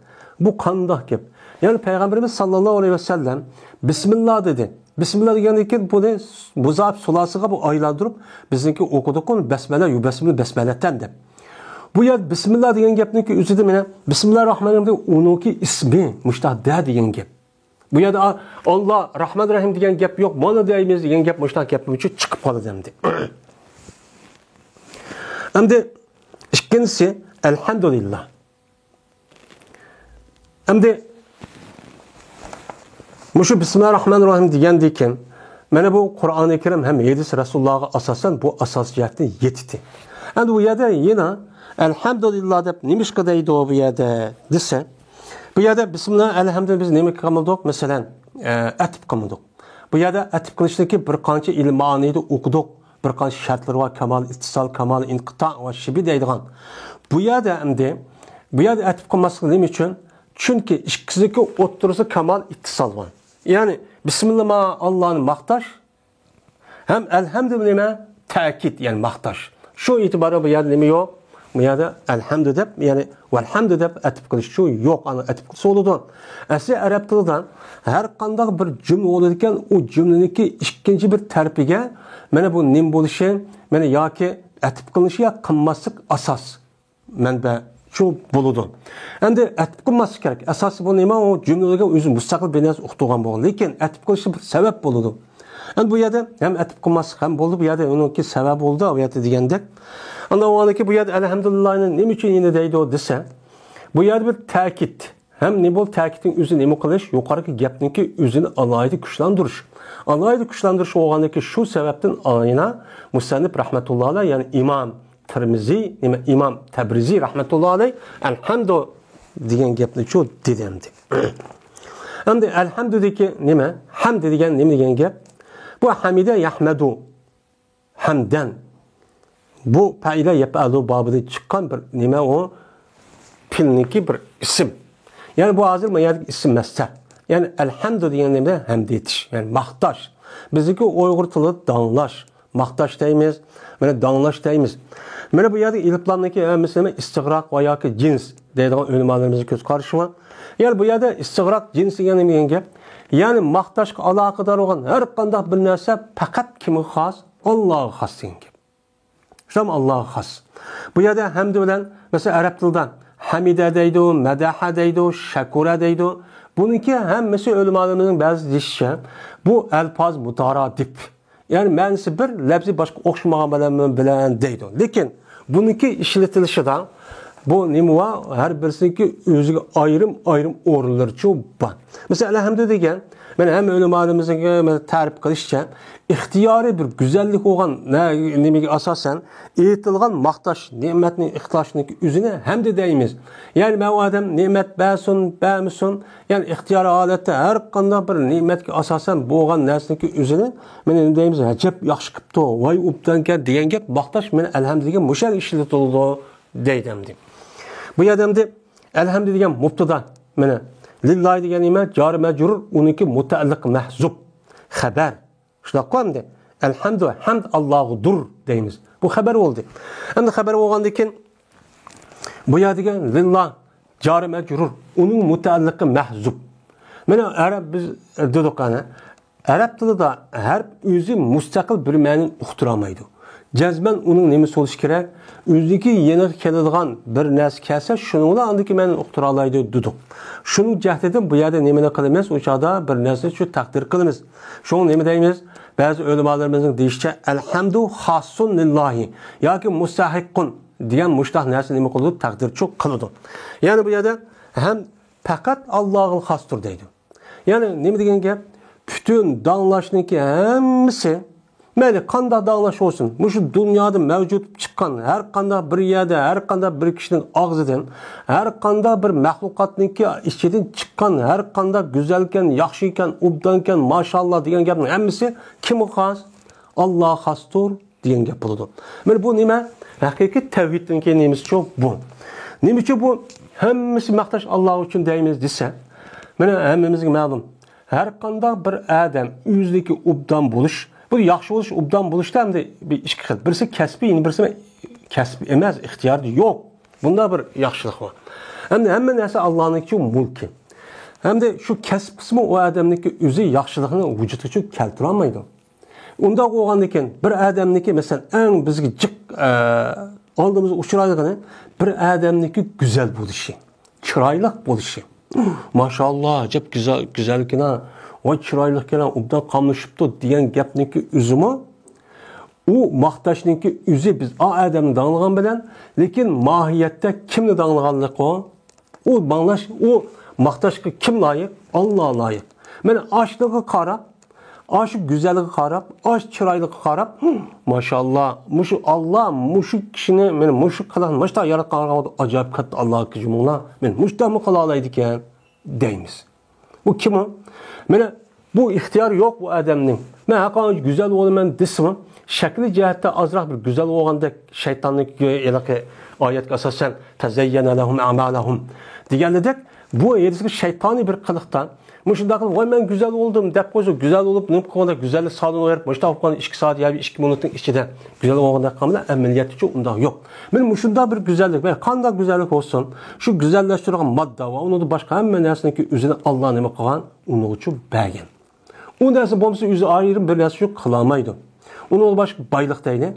بۇ قانداق گەپ؟ يەنى پەيغەمبىرىمىز ساللاللاھۇ ئەلەيھى ۋەسەللەم بىسمىللا دېدى. بىسمىللا دېگەندىن كېيىن بۇنى مۇزاپ سۇلاسىغا بۇ ئايلاندۇرۇپ، بىزنىڭكى ئوقۇدۇققۇ بەسمەلە، يۇبەسمىلۇ بەسمەلەتەن دەپ. بۇ يەردە بىسمىللا دېگەن گەپنىڭكى ئۆزىدە مانا بىسمىللا رەھمانىررەھىم دېگەن ئۇنىڭكى ئىسمى مۇشتاق دە دېگەن گەپ. بۇ يەردە ئا-، ئاللا رەھمان رەھىم دېگەن گەپ يوق، مانا دەيمىز دېگەن گەپ مۇشتاق گەپنىڭ ئىچىدە چىقىپ قالىدۇ ئەمدى. ئەمدى ئىككىنچىسى، ئەلھەمدۇلىللا. ئەمدى مۇشۇ بىسمىللاھىررەھمانىررەھىم دېگەندىن كېيىن، مانا بۇ قۇرئانى كەرىم ھەم ھەدىس رەسۇلۇللاھقا ئاساسەن بۇ ئاساس جەھەتتىن يېتىدۇ. ئەمدى بۇ يەردە يەنە ئەلھەمدۇلىللا دەپ نېمىشقا دەيدۇ بۇ يەردە دېسە، بۇ يەردە بىسمىللا ئەلھەمدۇ بىز نېمە قىلمىدۇق؟ مەسىلەن، ئە، ئەتىپ قىلمىدۇق. بۇ يەردە ئەتىپ قىلىشتىكى بىر قانچە ئىلمانىينى ئوقۇدۇق، بىر قانچە شەرتلىرى بار، كامال ئىتتىسال، كامال ئىنقىتا ۋە شىبى دەيدىغان. بۇ يەردە ئەمدى، بۇ يەردە ئەتىپ قىلماسلىق نېمە ئۈچۈن؟ چۈنكى ئىككىسىنىڭكى ئوتتۇرىسىدا كامال ئىتتىسال بار. يەنى بىسمىللا ما ئاللانى ماختاش، ھەم ئەلھەمدۇ نېمە؟ تەكىت، يەنى ماختاش. شۇ ئېتىبارى بۇ يەردە نېمە يوق؟ بۇ يەردە ئەلھەمدۇ دەپ، يەنى ۋەلھەمدۇ دەپ ئەتىپ قىلىش شۇ يوق، ئانا ئەتىپ قىلسا بولىدۇ. ئەسلى ئەرەب تىلىدا ھەر قانداق بىر جۈملە بولىدىكەن، ئۇ جۈملىنىڭكى ئىككىنچى بىر تەرىپىگە مانا بۇ نېمە بولۇشى، مانا ياكى ئەتىپ قىلىنىشى يا قىلماسلىق ئاساس. مەنبە شۇ بولىدۇ. ئەمدى ئەتىپ قىلماسلىق كېرەك. ئاساسى بۇ نېمە؟ ئۇ جۈملىلەرگە ئۆزى مۇستەقىل بىر نەرسە ئۇقتۇرغان بولغان. لېكىن ئەتىپ قىلىشى بىر سەۋەب بولىدۇ. ئەمدى بۇ يەردە ھەم ئەتىپ قىلماسلىق ھەم بولدى. بۇ يەردە ئۇنىڭكى سەۋەبى بولدى، ئۇ يەردە دېگەندەك. ئاندىن ئۇ بۇ يەردە ئەلھەمدۇلىللاھنى نېمە ئۈچۈن يەنە دەيدۇ دېسە، بۇ يەردە بىر تەكىت. ھەم نېمە بولدى؟ تەكىتنىڭ ئۆزى نېمە قىلىش؟ يۇقىرىقى گەپنىڭكى ئۆزىنى ئالاھىدە كۈچلەندۈرۈش. ئالاھىدە كۈچلەندۈرۈش بولغاندىكى شۇ سەۋەبتىن ئاينا مۇسەننىپ رەھمەتۇللا ئەلەيھ، يەنى ئىمام تىرمىزى، نېمە، ئىمام تەبرىزى رەھمەتۇللا ئەلەيھ، ئەلھەمدۇ دېگەن گەپنى شۇ دېدى ئەمدى. ئەمدى ئەلھەمدۇدىكى نېمە؟ ھەمد دېگەن نېمە دېگەن گەپ؟ بۇ ھەمىدە يەھمەدۇ، ھەمدەن. بۇ پەئىلە يەپئەلۇ بابىدىن چىققان بىر نېمە ئۇ؟ پېئىلنىڭكى بىر ئىسىم. يەنى بۇ ھازىر مانا يەردىكى ئىسىم مەستەر. يەنى ئەلھەمدۇ دېگەن نېمە؟ ھەمد ئېيتىش، يەنى ماختاش. بىزنىڭكى ئۇيغۇر تىلىدا داڭلاش. ماختاش دەيمىز، مانا داڭلاش دەيمىز. مانا بۇ يەردە ئېلىپلامنىڭكى ھەممىسى نېمە؟ ئىستىغراق ۋە ياكى جىنس دەيدىغان ئۆلىمالىرىمىزنىڭ كۆز قارىشى بار. يەنى بۇ يەردە ئىستىغراق جىنس دېگەن نېمە دېگەن گەپ؟ يەنى ماختاشقا ئالاقىدار بولغان ھەر قانداق بىر نەرسە پەقەت كىمگە خاس؟ ئاللاغا خاس دېگەن گەپ. شۇنداقمۇ؟ ئاللاغا خاس. بۇ يەردە ھەمدى بىلەن، مەسىلەن، ئەرەب تىلىدا ھەمىدە دەيدۇ، مەدەھە دەيدۇ، شەكۇرە دەيدۇ. بۇنىڭكى ھەممىسى ئۆلىمالىرىمىزنىڭ بەزى دېيىشىچە، بۇ ئەلپاز مۇتارادىپ. يەنى مەنىسى بىر، لەپزى باشقا ئوخشىمىغان بىلەن، بىلەن دەيدۇ. لېكىن بۇنىڭكى ئىشلىتىلىشىدا بۇ نېمە بار؟ ھەر بىرسىنىڭكى ئۆزىگە ئايرىم-ئايرىم ئورۇنلىرىچۇ بار. مەسىلەن، ئەلھەمدۇ دېگەن، مانا ھەممە ئۆلىمالىرىمىزنىڭ مانا تەرىپ قىلىشىچە، ئىختىيارىي بىر گۈزەللىك بولغان نە-، نېمىگە ئاساسەن ئېيتىلغان ماختاش نېمەتنى، ئىختىيارنىڭ ئۆزىنى ھەمدە دەيمىز. يەنى مەن ئۇ ئادەم نېمەت بەرسۇن، بەرمىسۇن، يەنى ئىختىيارىي ھالەتتە ھەر قانداق بىر نېمەتكە ئاساسەن بولغان نەرسىنىڭكى ئۆزىنى مانا نېمە دەيمىز؟ ئەجەب ياخشى قىپتۇ، ۋاي ئوبدانكەن دېگەن گەپ ماختاش مانا ئەلھەمدۇ دېگەن مۇشۇ يەردە ئىشلىتىلىدۇ دەيدۇ ئەمدى. بۇ يەردە ئەمدى ئەلھەمدۇ دېگەن مۇپتىدا. مانا، لىللاھى دېگەن نېمە؟ جارى مەجرۇر، ئۇنىڭكى مۇتەئەللىق مەھزۇپ. خەبەر. شۇنداققۇ ئەمدى؟ ئەلھەمدۇ، ھەمد ئاللاغىدۇر دەيمىز. بۇ خەبەر بولدى. ئەمدى خەبەر بولغاندىن كېيىن، بۇ يەردىكى لىللا، جارى مەجرۇر، ئۇنىڭ مۇتەئەللىقى مەھزۇپ. مانا، ئەرەب بىز دېدۇق ئەنە. ئەرەب تىلىدا ھەرپ ئۆزى مۇستەقىل بىر مەنىنى ئۇقتۇرالمايدۇ. جەزمەن ئۇنىڭ نېمىسى بولۇشى كېرەك؟ ئۆزىنىڭكى يېنىغا كېلىدىغان بىر نەرسە كەلسە، شۇنىڭ بىلەن ئاندىكى مەنىنى ئۇقتۇرالايدۇ دېدۇق. شۇنىڭ جەھىتىدىن بۇ يەردە نېمىنى قىلىمىز؟ ئۇ چاغدا بىر نەرسىنى شۇ تەقدىر قىلىمىز. شۇڭا نېمە دەيمىز؟ بەزى ئۆلىمالىرىمىزنىڭ دېيىشىچە، ئەلھەمدۇ خاسسۇن لىللاھى ياكى مۇستەھىققۇن دېگەن مۇشۇنداق نەرسە نېمە قىلىدۇ؟ تەقدىرچۇ قىلىدۇ. يەنى بۇ يەردە ھەم پەقەت ئاللاغا خاستۇر دەيدۇ. يەنى نېمە دېگەن گەپ؟ پۈتۈن داڭلاشنىڭكى ھەممىسى مەيلى قانداق داڭلاش بولسۇن، مۇشۇ دۇنيادا مەۋجۇت چىققان ھەر قانداق بىر يەردە، ھەر قانداق بىر كىشىنىڭ ئاغزىدىن، ھەر قانداق بىر مەخلۇقاتنىڭكى ئىچىدىن چىققان ھەر قانداق گۈزەلكەن، ياخشىكەن، ئوبدانكەن، ماشائاللا دېگەن گەپنىڭ ھەممىسى كىمگە خاس؟ ئاللاغا خاستۇر دېگەن گەپ بولىدۇ. مانا بۇ نېمە؟ ھەقىقىي تەۋھىدنىڭكى نېمىسىچۇ بۇ؟ نېمە ئۈچۈن بۇ ھەممىسى ماختاش ئاللا ئۈچۈن دەيمىز دېسە، مانا ھەممىمىزگە مەلۇم. ھەر قانداق بىر ئادەم ئۆزىنىڭكى ئوبدان بولۇش، بۇ ياخشى بولۇش، ئوبدان بولۇشتا ئەمدى بىر ئىككى خىل. بىرسى كەسپىي، يەنە بىرسى كەسپىي ئەمەس، ئىختىيارىدا يوق. بۇنداق بىر ياخشىلىق بار. ئەمدى ھەممە نەرسە ئاللانىڭكى مۈلكى. ئەمدى شۇ كەسىپ قىسمى ئۇ ئادەمنىڭكى ئۆزى ياخشىلىقنى ۋۇجۇدقا چۈشۈرۈپ كەلتۈرەلمەيدۇ. ئۇنداق بولغاندىكىن بىر ئادەمنىڭكى، مەسىلەن، ئەڭ بىزگە جىق، ئە، ئالدىمىزغا ئۇچرايدىغىنى بىر ئادەمنىڭكى گۈزەل بولۇشى، چىرايلىق بولۇشى. ماشائاللا، ئەجەب گۈزەل، گۈزەلكىنا، ۋاي چىرايلىقكىنا، ئوبدان قاملىشىپتۇ دېگەن گەپنىڭكى ئۆزىمۇ، ئۇ ماختاشنىڭكى ئۆزى بىز ئا ئادەمنى داڭلىغان بىلەن، لېكىن ماھىيەتتە كىمنى داڭلىغانلىقى ئۇ؟ ئۇ ماڭلاش، ئۇ ماختاشقا كىم لايىق؟ ئاللا لايىق. مانا ئاشۇنىڭغا قاراپ، ئاشۇ گۈزەلگە قاراپ، ئاشۇ چىرايلىققا قاراپ، ماشائاللا، مۇشۇ ئاللا مۇشۇ كىشىنى، مانا مۇشۇ قىلىقنى مۇشۇنداق ياراتقانغا ئاجايىپ كاتتا ئاللاغا جۇمۇڭلار، مانا مۇشۇنداقمۇ قىلالايدىكەن دەيمىز. بۇ كىم ئۇ؟ مانا بۇ ئىختىيار يوق بۇ ئادەمنىڭ. مەن ھەقىقەتەن گۈزەل بولىمەن دېسىمۇ، شەكلى جەھەتتە ئازراق بىر گۈزەل بولغاندەك شەيتاننىڭ ھېلىقى ئايەتكە ئاساسەن، تەزەييەنە لەھۇم ئەمالەھۇم دېگەنلىدەك، بۇ ھېلىقى شەيتانىي بىر قىلىقتا مۇشۇنداق قىلىپ، ۋاي مەن گۈزەل بولدۇم دەپ قويسا، گۈزەل بولۇپ نېمە قىلغاندا، گۈزەللىك سادىن ئويرىپ، مۇشۇنداق بولغان ئىككى سائەت يا ئىككى مىنۇتنىڭ ئىچىدە گۈزەل بولغاندەك قىلغان بىلەن ئەمەلىيەتتىچۇ ئۇنداق يوق. مانا مۇشۇنداق بىر گۈزەللىك، مەيلى قانداق گۈزەللىك بولسۇن، شۇ گۈزەللەشتۈرىدىغان ماددا ۋە ئۇنىڭدىن باشقا ھەممە نەرسىنىڭكى ئۆزىنى ئاللا نېمە قىلغان؟ ئۇنىڭغىچۇ بەرگەن. ئۇ نەرسە بولمىسا ئۆزى ئايرىم بىر نەرسە شۇ قىلالمايدۇ. ئۇنىڭدىن باشقا بايلىق دەيلى،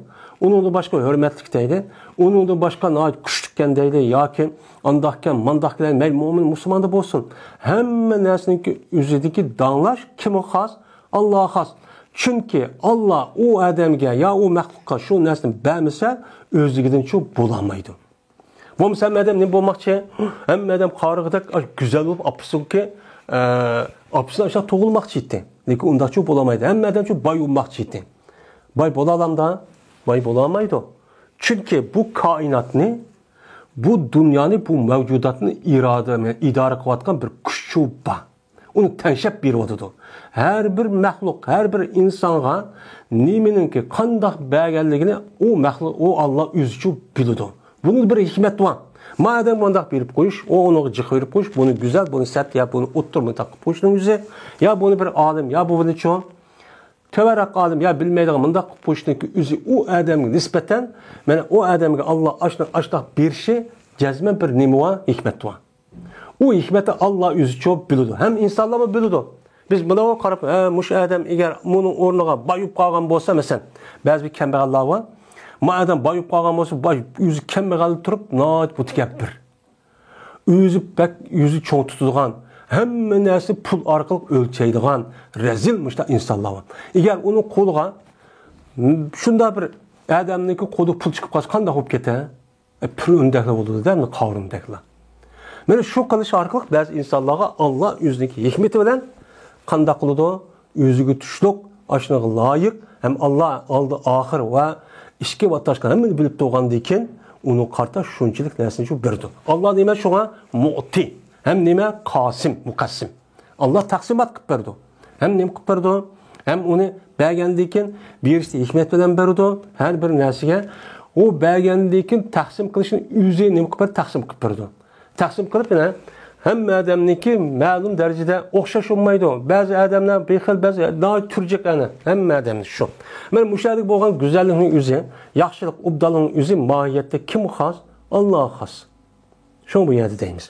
ئۇنىڭدىن باشقا ھۆرمەتلىك دەيلى، ئۇنىڭدىن باشقا ناھايىتى كۈچلۈككەن دەيلى ياكى ئانداقكەن، مانداقكەن، مەيلى مۆمىن مۇسۇلماندا بولسۇن، ھەممە نەرسىنىڭكى ئۆزىدىكى داڭلاش كىمگە خاس؟ ئاللاغا خاس. چۈنكى ئاللا ئۇ ئادەمگە يا ئۇ مەخلۇققا شۇ نەرسىنى بەرمىسە، ئۆزلۈكىدىنچۇ بولالمايدۇ. بولمىسا ھەممە ئادەم نېمە بولماقچى؟ ھەممە ئادەم قارىغۇدەك ئاش گۈزەل بولۇپ، ئاپىسىنىڭكى، ئە، ئاپىسىنىڭ ئاشۇنداق تۇغۇلماقچى ئىدى. لېكىن ئۇنداقچۇ بولالمايدۇ. ھەممە ئادەمچۇ باي بولماقچى ئىدى. باي بولالامدا؟ باي بولالمايدۇ. چۈنكى بۇ كائىناتنى، بۇ دۇنيانى، بۇ مەۋجۇداتنى ئىرادە، ئىدارە قىلىۋاتقان بىر كۈچچۇ بار. ئۇنى تەڭشەپ بېرىۋاتىدۇ. ھەر بىر مەخلۇق، ھەر بىر ئىنسانغا نېمىنىڭكى قانداق بەرگەنلىكىنى ئۇ مەخلۇق، ئۇ ئاللا ئۆزىچۇ بىلىدۇ. بۇنىڭدا بىر ھېكمەت بار. ما ئادەم مۇنداق بېرىپ قويۇش، ئۇ ئۇنىڭغا جىق بېرىپ قويۇش، بۇنى گۈزەل، بۇنى سەت، يا بۇنى ئوتتۇرا مۇنداق قىلىپ قويۇشنىڭ ئۆزى، يا بۇنى بىر ئالىم، يا بۇنى چوڭ، تۆۋەنرەك ئالىم، يا بىلمەيدىغان مۇنداق قىلىپ قويۇشنىڭكى ئۆزى ئۇ ئادەمگە نىسبەتەن، مانا ئۇ ئادەمگە ئاللا ئاشۇنداق، ئاشۇنداق بېرىشى جەزمەن بىر نېمە بار؟ ھېكمەت بار. ئۇ ھېكمەتنى ئاللا ئۆزىچۇ بىلىدۇ. ھەم ئىنسانلارمۇ بىلىدۇ. بىز مۇنىڭغا قاراپ، ھە، مۇشۇ ئادەم ئەگەر مۇنىڭ ئورنىغا باي بولۇپ قالغان بولسا، مەسىلەن، بەزى بىر كەمبەغەللەر بار. ما ئادەم باي بولۇپ قالغان بولسا، باي ئۆزى كەمبەغەل تۇرۇپ، ناھايىتى مۇتەكەببىر. ئۆزى بەك، ئۆزى چوڭ تۇتىدىغان، ھەممە نەرسە پۇل ئارقىلىق ئۆلچەيدىغان رەزىل مۇشۇنداق ئىنسانلار بار. ئەگەر ئۇنىڭ قولىغا شۇنداق بىر ئادەمنىڭكى قولىدا پۇل چىقىپ قالسا، قانداق بولۇپ كېتە؟ ئە، پىرئەۋندەكلا بولىدۇ-دە، مانا قارۇندەكلا. مانا شۇ قىلىش ئارقىلىق بەزى ئىنسانلارغا ئاللا ئۆزىنىڭكى ھېكمىتى بىلەن قانداق قىلىدۇ؟ ئۆزىگە تۇشلۇق، ئاشۇنىڭغا لايىق، ھەم ئاللا ئالدى ئاخىر ۋە ئىچكى ۋە تاشقى ھەممىنى بىلىپ تۇرغاندىن كېيىن، ئۇنىڭغا قارىتا شۇنچىلىك نەرسىنى شۇ بېرىدۇ. ئاللا نېمە شۇڭا؟ مۇئتى. ھەم نېمە؟ قاسىم، مۇقەسسىم. ئاللا تەقسىمات قىلىپ بېرىدۇ. ھەم نېمە قىلىپ بېرىدۇ؟ ھەم ئۇنى بەرگەندىن كېيىن بېرىشتە ھېكمەت بىلەن بېرىدۇ. ھەر بىر نەرسىگە ئۇ بەرگەندىن كېيىن تەقسىم قىلىشنى ئۆزى نېمە قىلىپ بېرىدۇ؟ تەقسىم قىلىپ بېرىدۇ. تەقسىم قىلىپ يەنە ھەممە ئادەمنىڭكى مەلۇم دەرىجىدە ئوخشاش بولمايدۇ. بەزى ئادەملەر بىر خىل، بەزى ناھايىتى تۈرجەك ئەنە. ھەممە ئادەمنى شۇ. مانا مۇشۇ يەردىكى بولغان گۈزەللىكنىڭ ئۆزى، ياخشىلىق، ئوبدانلىقنىڭ ئۆزى ماھىيەتتە كىمگە خاس؟ ئاللاغا خاس. شۇڭا بۇ يەردە دەيمىز.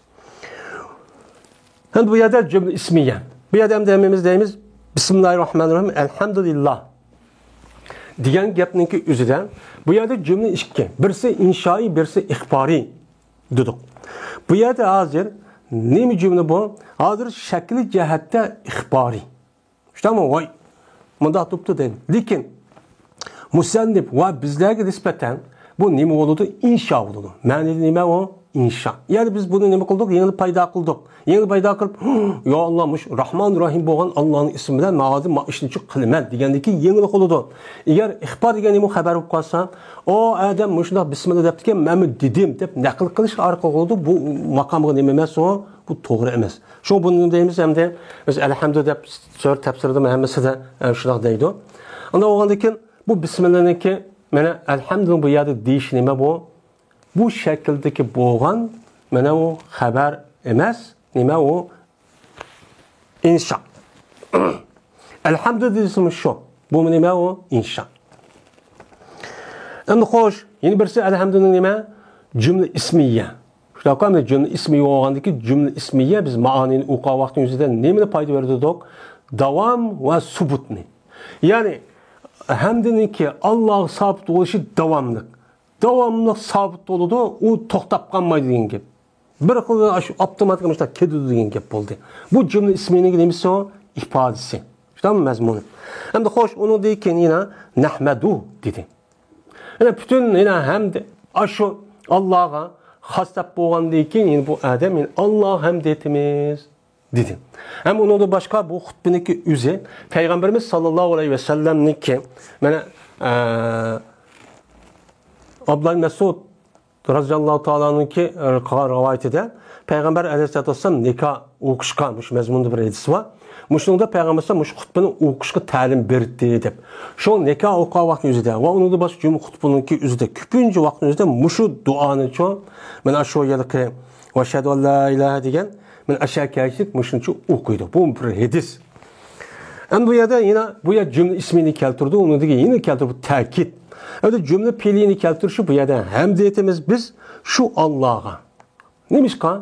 ئەمدى بۇ يەردە جۈملە ئىسمىيە. بۇ يەردە ئەمدى ھەممىمىز دەيمىز، بىسمىللاھىررەھمانىررەھىم، ئەلھەمدۇلىللاھ دېگەن گەپنىڭكى ئۆزىدە بۇ يەردە جۈملە ئىككى. بىرسى ئىنشائىي، بىرسى ئىخبارىي دېدۇق. بۇ يەردە ھازىر نېمە جۈملە بۇ؟ ھازىر شەكلى جەھەتتە ئىخبارىي. شۇنداقمۇ؟ ۋاي، مۇنداق تۇرۇپتۇ دەيدۇ. لېكىن مۇسەننىپ ۋە بىزلەرگە نىسبەتەن بۇ نېمە بولىدۇ؟ ئىنشا بولىدۇ. مەنىدە نېمە ئۇ؟ ئىنشا. يەنى بىز بۇنى نېمە قىلدۇق؟ يېڭىلا پەيدا قىلدۇق. يېڭىلا پەيدا قىلىپ، يا ئاللا، مۇشۇ راھمان راھىم بولغان ئاللانىڭ ئىسمى بىلەن ماۋۇ ما ئىشنى قىلىمەن دېگەندىن كېيىن يېڭىلىق بولىدۇ. ئەگەر ئىخبار دېگەن نېمە خەبەر بولۇپ قالسا، ئۇ ئادەم مۇشۇنداق بىسمىللا دەپتىكەن، مەنمۇ دېدىم دەپ نەقىل قىلىش ئارقىلىق بولىدۇ. بۇ ماقامغا نېمە ئەمەس ئۇ؟ بۇ توغرا ئەمەس. شۇڭا بۇنى دەيمىز ئەمدى، بىز ئەلھەمدۇ دەپ سۈرە تەپسىرىدىمۇ ھەممىسىدە، ئە، شۇنداق دەيدۇ. ئاندىن بولغاندىن كېيىن بۇ بىسمىللانىڭكى، مانا ئەلھەمدۇنىڭ بۇ يەردە دېيىشى نېمە بۇ؟ بۇ شەكىلدىكى بولغان، مانا ئۇ خەبەر ئەمەس، نېمە ئۇ؟ ئىنشا. ئەلھەمدۇ دېسىمۇ شۇ. بۇمۇ نېمە ئۇ؟ ئىنشا. ئەمدى خوش، يەنە بىرسى ئەلھەمدۇنىڭ نېمە؟ جۈملە ئىسمىيە. شۇنداققۇ، ئەمدى جۈملە ئىسمىيە بولغاندىكى جۈملە ئىسمىيە بىز مائانىنى ئوقۇغان ۋاقتىنىڭ ئۆزىدە نېمىنى پايدا بېرىدۇ دېدۇق؟ داۋام ۋە سۇبۇتنى. يەنى ھەمدىنىڭكى ئاللاغا سابىت بولۇشى داۋاملىق. داۋاملىق سابىت بولىدۇ، ئۇ توختاپ قالمايدۇ دېگەن گەپ. بىر خىل ئاشۇ ئاپتوماتىك مۇشۇنداق كېلىدۇ دېگەن گەپ بولدى. بۇ جۈملە ئىسمىنىڭ نېمىسى ئۇ؟ ئىپادىسى. شۇنداقمۇ مەزمۇنى؟ ئەمدى خوش، ئۇنىڭدىن كېيىن يەنە نەھمەدۇ دېدى. يەنە پۈتۈن يەنە ھەمدە ئاشۇ ئاللاغا خاس دەپ بولغاندىن كېيىن يەنە بۇ ئادەم يەنە ئاللاغا ھەمد ئېيتىمىز دېدى. ھەم ئۇنىڭدىن باشقا بۇ خۇتبىنىڭكى ئۆزى پەيغەمبىرىمىز ساللاللاھۇ ئەلەيھى ۋەسەللەمنىڭكى، مانا، ئە، ئابدۇللا مەسئۇد رازىياللاھۇ تائالانىڭكى، ئە، قىلغان رىۋايىتىدە پەيغەمبەر ئەلەيھىسسالاتۇ ۋەسسالام نىكاھ ئوقۇشقا، مۇشۇ مەزمۇندا بىر ھەدىس بار. مۇشۇنىڭدا پەيغەمبەر مۇشۇ خۇتبىنى ئوقۇشقا تەلىم بېرىتتى دەپ. شۇ نىكاھ ئوقۇغان ۋاقىتنىڭ ئۆزىدە ۋە ئۇنىڭدىن باشقا جۈمە خۇتبىنىڭكى ئۆزىدە كۆپىنچە ۋاقىتنىڭ ئۆزىدە مۇشۇ دۇئانىچۇ، مانا شۇ ھېلىقى ۋەشھەدۇ ئەللا ئىلاھە دېگەن، مانا ئەشەدۇ كەچلىك مۇشۇنچە ئوقۇيدۇ. بۇ بىر ھەدىس. ئەمدى بۇ يەردە يەنە بۇ يەر جۈملە ئىسمىنى كەلتۈردى، ئۇنىڭدىن كېيىن يەنە كەلتۈردى، بۇ تەكىت. ئەمدى جۈملە پېئلىنى كەلتۈرۈشى بۇ يەردە ھەمد ئېيتىمىز بىز شۇ ئاللاغا. نېمىشقا؟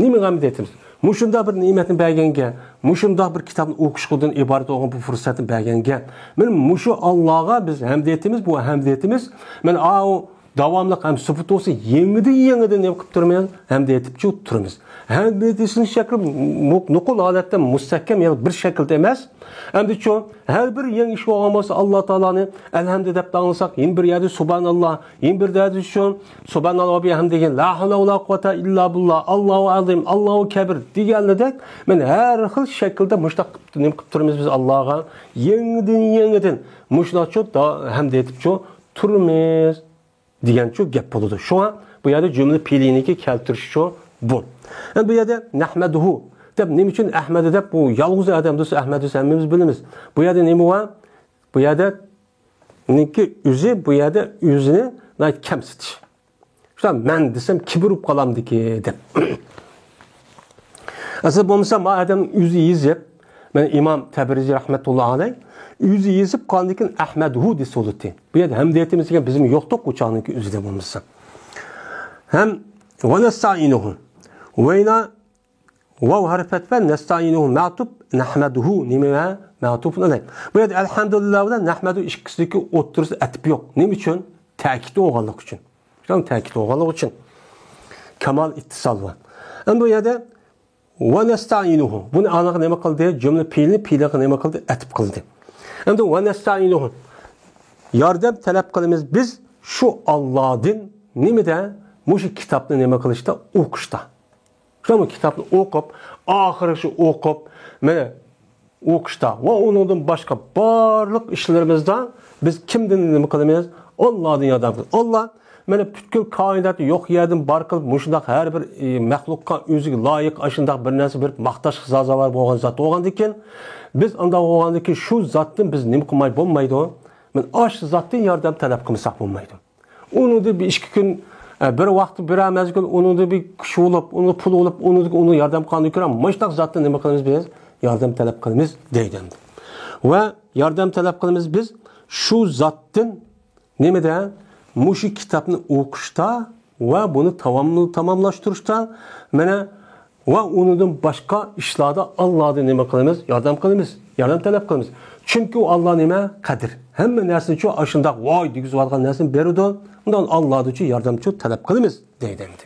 نېمىگە ھەمد ئېيتىمىز؟ مۇشۇنداق بىر نېمەتنى بەرگەنگە، مۇشۇنداق بىر كىتابنى ئوقۇشقىدىن ئىبارەت بولغان بۇ پۇرسەتنى بەرگەنگە، مانا مۇشۇ ئاللاغا بىز ھەمد ئېيتىمىز، بۇ ھەمد ئېيتىمىز. مانا ئاۋۇ داۋاملىق ھەم سۈبۇت بولسا، يېڭىدىن يېڭىدىن نېمە قىلىپ تۇرىمىز؟ ھەمد ئېيتىپچۇ تۇرىمىز. ھەمد ئېيتىشنىڭ شەكلى مۇ-، نوقۇل ھالەتتە مۇستەھكەم، يەنى بىر شەكىلدە ئەمەس. ئەمدىچۇ، ھەر بىر يېڭى ئىش بولغان بولسا، ئاللا تائالانى ئەلھەمدۇ دەپ ئاڭلىساق، يەنە بىر يەردە سۇبھاناللا، يەنە بىر دەردى شۇ، سۇبھاناللا ۋە بىھەمدىگە، لا ھەۋلە ۋە لا قۇۋۋەتە ئىللا بىللا، ئاللاھۇ ئەزىم، ئاللاھۇ كەبىر دېگەنلىدەك، مانا ھەر خىل شەكىلدە مۇشۇنداق قىلىپ نېمە قىلىپ تۇرىمىز بىز ئاللاغا. يېڭىدىن يېڭىدىن مۇشۇنداقچۇ دا-، ھەمدە ئېيتىپچۇ تۇرىمىز دېگەنچۇ گەپ بولىدۇ. شۇڭا بۇ يەردە جۈملە پېئلىنىكى كەلتۈرۈشچۇ بۇ. ئەمدى بۇ يەردە نەھمەدۇھۇ دەپ نېمە ئۈچۈن ئەھمەدۇ دەپ بۇ يالغۇز ئادەم دېسە ئەھمەد دېسە ھەممىمىز بىلىمىز. بۇ يەردە نېمە بار؟ بۇ يەردە نىڭكى ئۆزى، بۇ يەردە ئۆزىنى ناھايىتى كەمسىتىش. شۇنداق مەن دېسەم كىبىر بولۇپ قالامدىكى دەپ. ئەسلى بولمىسا ما ئادەم ئۆزى يېزىپ، مانا ئىمام تەبرىزى رەھمەتۇللا ئەلەي ئۆزى يېزىپ قالغاندىن كېيىن ئەھمەدۇھۇ دېسە بولاتتى. بۇ يەردە ھەمدە ئېيتىمىز دېگەن بىزمۇ يوقتۇق ئۇ چاغنىڭكى ئۆزىدە بولمىسا. ھەم ۋە نەستەئىنۇھۇ. ۋەينا ۋاۋ ھەرپەت ۋە نەستەئىنۇھۇ مەتۇپ، نەھمەدۇھۇ نېمە ۋە مەتۇپۇن ئەلەي. بۇ يەردە ئەلھەمدۇلىللا بىلەن نەھمەدۇ ئىككىسىدىكى ئوتتۇرىسىدا ئەتىپ يوق. نېمە ئۈچۈن؟ تەكىت بولغانلىقى ئۈچۈن. شۇڭا تەكىت بولغانلىقى ئۈچۈن. كامال ئىتتىسال بار. ئەمدى بۇ يەردە ۋە نەستەئىنۇھۇ. بۇنى ئانىغا نېمە قىلدى؟ جۈملە پېئلىنى پېئلىغا نېمە قىلدى؟ ئەتىپ قىلدى. ئەمدى ۋە نەستەئىنۇھۇ. ياردەم تەلەپ قىلىمىز بىز شۇ ئاللادىن نېمىدە؟ مۇشۇ كىتابنى نېمە قىلىشتا؟ ئوقۇشتا. شۇ كىتابنى ئوقۇپ، ئاخىرىغىچە ئوقۇپ، مانا ئوقۇشتا ۋە ئۇنىڭدىن باشقا بارلىق ئىشلىرىمىزدا بىز كىمدىن نېمە قىلىمىز؟ ئاللادىن ياردەم قىلىمىز. ئاللا مانا پۈتكۈل كائىناتنى يوق يەردىن بار قىلىپ، مۇشۇنداق ھەر بىر، ئى، مەخلۇققا ئۆزىگە لايىق ئاشۇنداق بىر نەرسە بېرىپ ماختاشقا سازاۋەر بولغان زات بولغاندىكىن، بىز ئانداق بولغاندىكىن شۇ زاتتىن بىز نېمە قىلماي بولمايدۇ؟ مانا ئاشۇ زاتتىن ياردەم تەلەپ قىلمىساق بولمايدۇ. ئۇنىڭدا بىر ئىككى كۈن، ئە، بىر ۋاقىت، بىرەر مەزگىل ئۇنىڭدا بىر كۈچ بولۇپ، ئۇنىڭدا پۇل بولۇپ، ئۇنىڭدا ئۇنىڭ ياردەم قىلغاندىن كۆرە، مۇشۇنداق زاتتىن نېمە قىلىمىز بىز؟ ياردەم تەلەپ قىلىمىز دەيدۇ ئەمدى. ۋە ياردەم تەلەپ قىلىمىز بىز شۇ زاتتىن نېمىدە؟ مۇشۇ كىتابنى ئوقۇشتا ۋە بۇنى تامام-، تاماملاشتۇرۇشتا، مانا، ۋە ئۇنىڭدىن باشقا ئىشلاردا ئاللادىن نېمە قىلىمىز؟ ياردەم قىلىمىز، ياردەم تەلەپ قىلىمىز. چۈنكى ئۇ ئاللا نېمە؟ قەدىر. ھەممە نەرسىنىچۇ ئاشۇنداق ۋاي دېگۈزۈۋالغان نەرسىنى بېرىدۇ. ئۇنداق ئاللادىنچۇ ياردەمچۇ تەلەپ قىلىمىز دەيدۇ ئەمدى.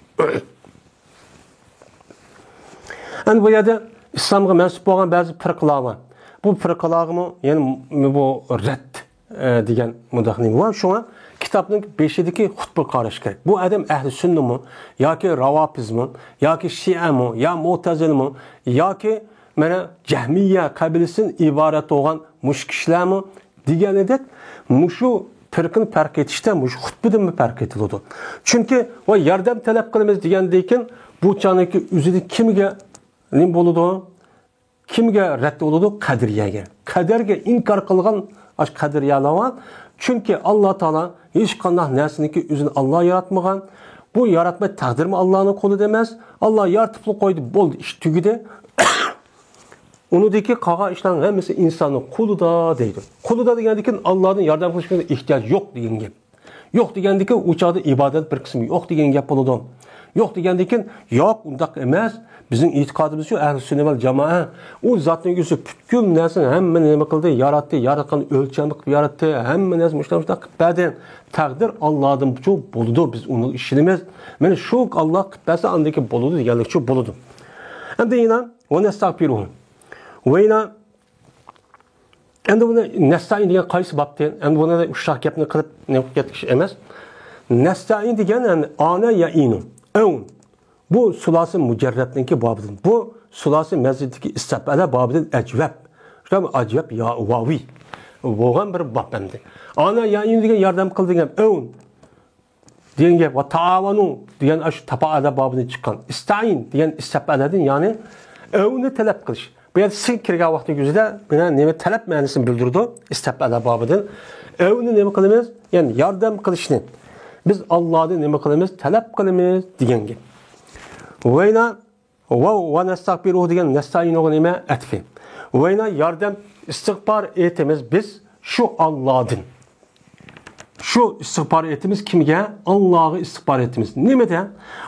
ئەمدى بۇ يەردە ئىسلامغا مەنسۇپ بولغان بەزى پىرقىلار بار. بۇ پىرقىلارغىمۇ يەنە بۇ رەت، ئە، دېگەن مۇنداق نېمە بار. شۇڭا كىتابنىڭ بېشىدىكى خۇتبىغا قاراش كېرەك. بۇ ئادەم ئەھلى سۈننىمۇ ياكى راۋاپىزمۇ ياكى شىئەمۇ يا مۇتەزىلىمۇ ياكى مانا جەھمىيە قەبىلىسىدىن ئىبارەت بولغان مۇشۇ كىشىلەرمۇ دېگىنىدەك، مۇشۇ پىرقىنى پەرق ئېتىشتە مۇشۇ خۇتبىدىنمۇ پەرق ئېتىلىدۇ. چۈنكى ۋە ياردەم تەلەپ قىلىمىز دېگەندىن كېيىن بۇ چاغدىكى ئۆزىدە كىمگە نېمە بولىدۇ؟ كىمگە رەت بولىدۇ؟ قەدرىيەگە. قەدەرگە ئىنكار قىلغان ئاشۇ قەدرىيەلەر بار. چۈنكى ئاللا تائالا ھېچقانداق نەرسىنىكى ئۆزىنى ئاللا ياراتمىغان. بۇ ياراتماي تەقدىرمۇ ئاللانىڭ قولىدا ئەمەس. ئاللا يارىتىپلا قويدى، بولدى، ئىش تۈگىدى. ئۇنىڭدىكى قالغان ئىشلارنىڭ ھەممىسى ئىنساننىڭ قولىدا دەيدۇ. قولىدا دېگەندىكىن ئاللادىن ياردەم قىلىشقا ئېھتىياج يوق دېگەن گەپ. يوق دېگەندىكىن ئۇ چاغدا ئىبادەت بىر قىسمى يوق دېگەن گەپ بولىدۇ. يوق دېگەندىكىن يوق، ئۇنداق ئەمەس. بىزنىڭ ئېتىقادىمىزچۇ، ئەھلى سۈننە ۋەل جامائە، ئۇ زاتنىڭ ئۆزى پۈتكۈل نەرسىنى، ھەممىنى نېمە قىلدى؟ ياراتتى، ياراتقان ئۆلچەم قىلىپ ياراتتى، ھەممە نەرسە مۇشۇنداق، مۇشۇنداق قىلىپ بەردى، تەقدىر ئاللادىنچۇ بولىدۇ، بىز ئۇنىڭغا ئىشىنىمىز. مانا شۇ ئاللا قىلىپ بەرسە ئاندىن كېيىن بولىدۇ دېگەنلىكچۇ بولىدۇ. ئەمدى يەنە ۋە نەستەغپىرۇھۇ. ۋە يەنە ئەمدى بۇنى نەستەئىن دېگەن قايسى بابتى؟ ئەمدى بۇنى ئۇششاق گەپنى قىلىپ نېمە قىلىپ كەتكۈچى ئەمەس. نەستەئىن دېگەن، يەنى ئانا يەئىنۇ. ئەۋن. بۇ سۇلاسى مۇجەررەتنىڭكى بابىدىن. بۇ سۇلاسى مەزىدتىكى ئىستەپئەلە بابىدىن ئەجۋەب. شۇ ئەجۋەب يا ۋاۋى بولغان بىر باب ئەمدى. ئانا يەئىنۇ دېگەن ياردەم قىل دېگەن ئەۋن. دېگەن گەپ ۋە تائاۋانۇ دېگەن ئاشۇ تاپائەلە بابىدىن چىققان. ئىستەئىن دېگەن ئىستەپئەلەدىن، يەنى ئەۋنى تەلەپ قىلىش. بۇ يەردە سىن كىرگەن ۋاقتى يۈزىدە مانا نېمە تەلەپ مەنىسىنى بىلدۈرىدۇ. ئىستەپئەلە بابىدىن ئەۋنى نېمە قىلىمىز؟ يەنى ياردەم قىلىشنى بىز ئاللادىن نېمە قىلىمىز؟ تەلەپ قىلىمىز دېگەن گەپ. ۋەينا ۋە، ۋە نەستەغپىرۇھۇ دېگەن نەستەئىنۇغا نېمە؟ ئەتفى. ۋەينا ياردەم، ئىستىغپار ئېيتىمىز بىز شۇ ئاللادىن. شۇ ئىستىغپار ئېيتىمىز كىمگە؟ ئاللاغا ئىستىغپار ئېيتىمىز. نېمىدە؟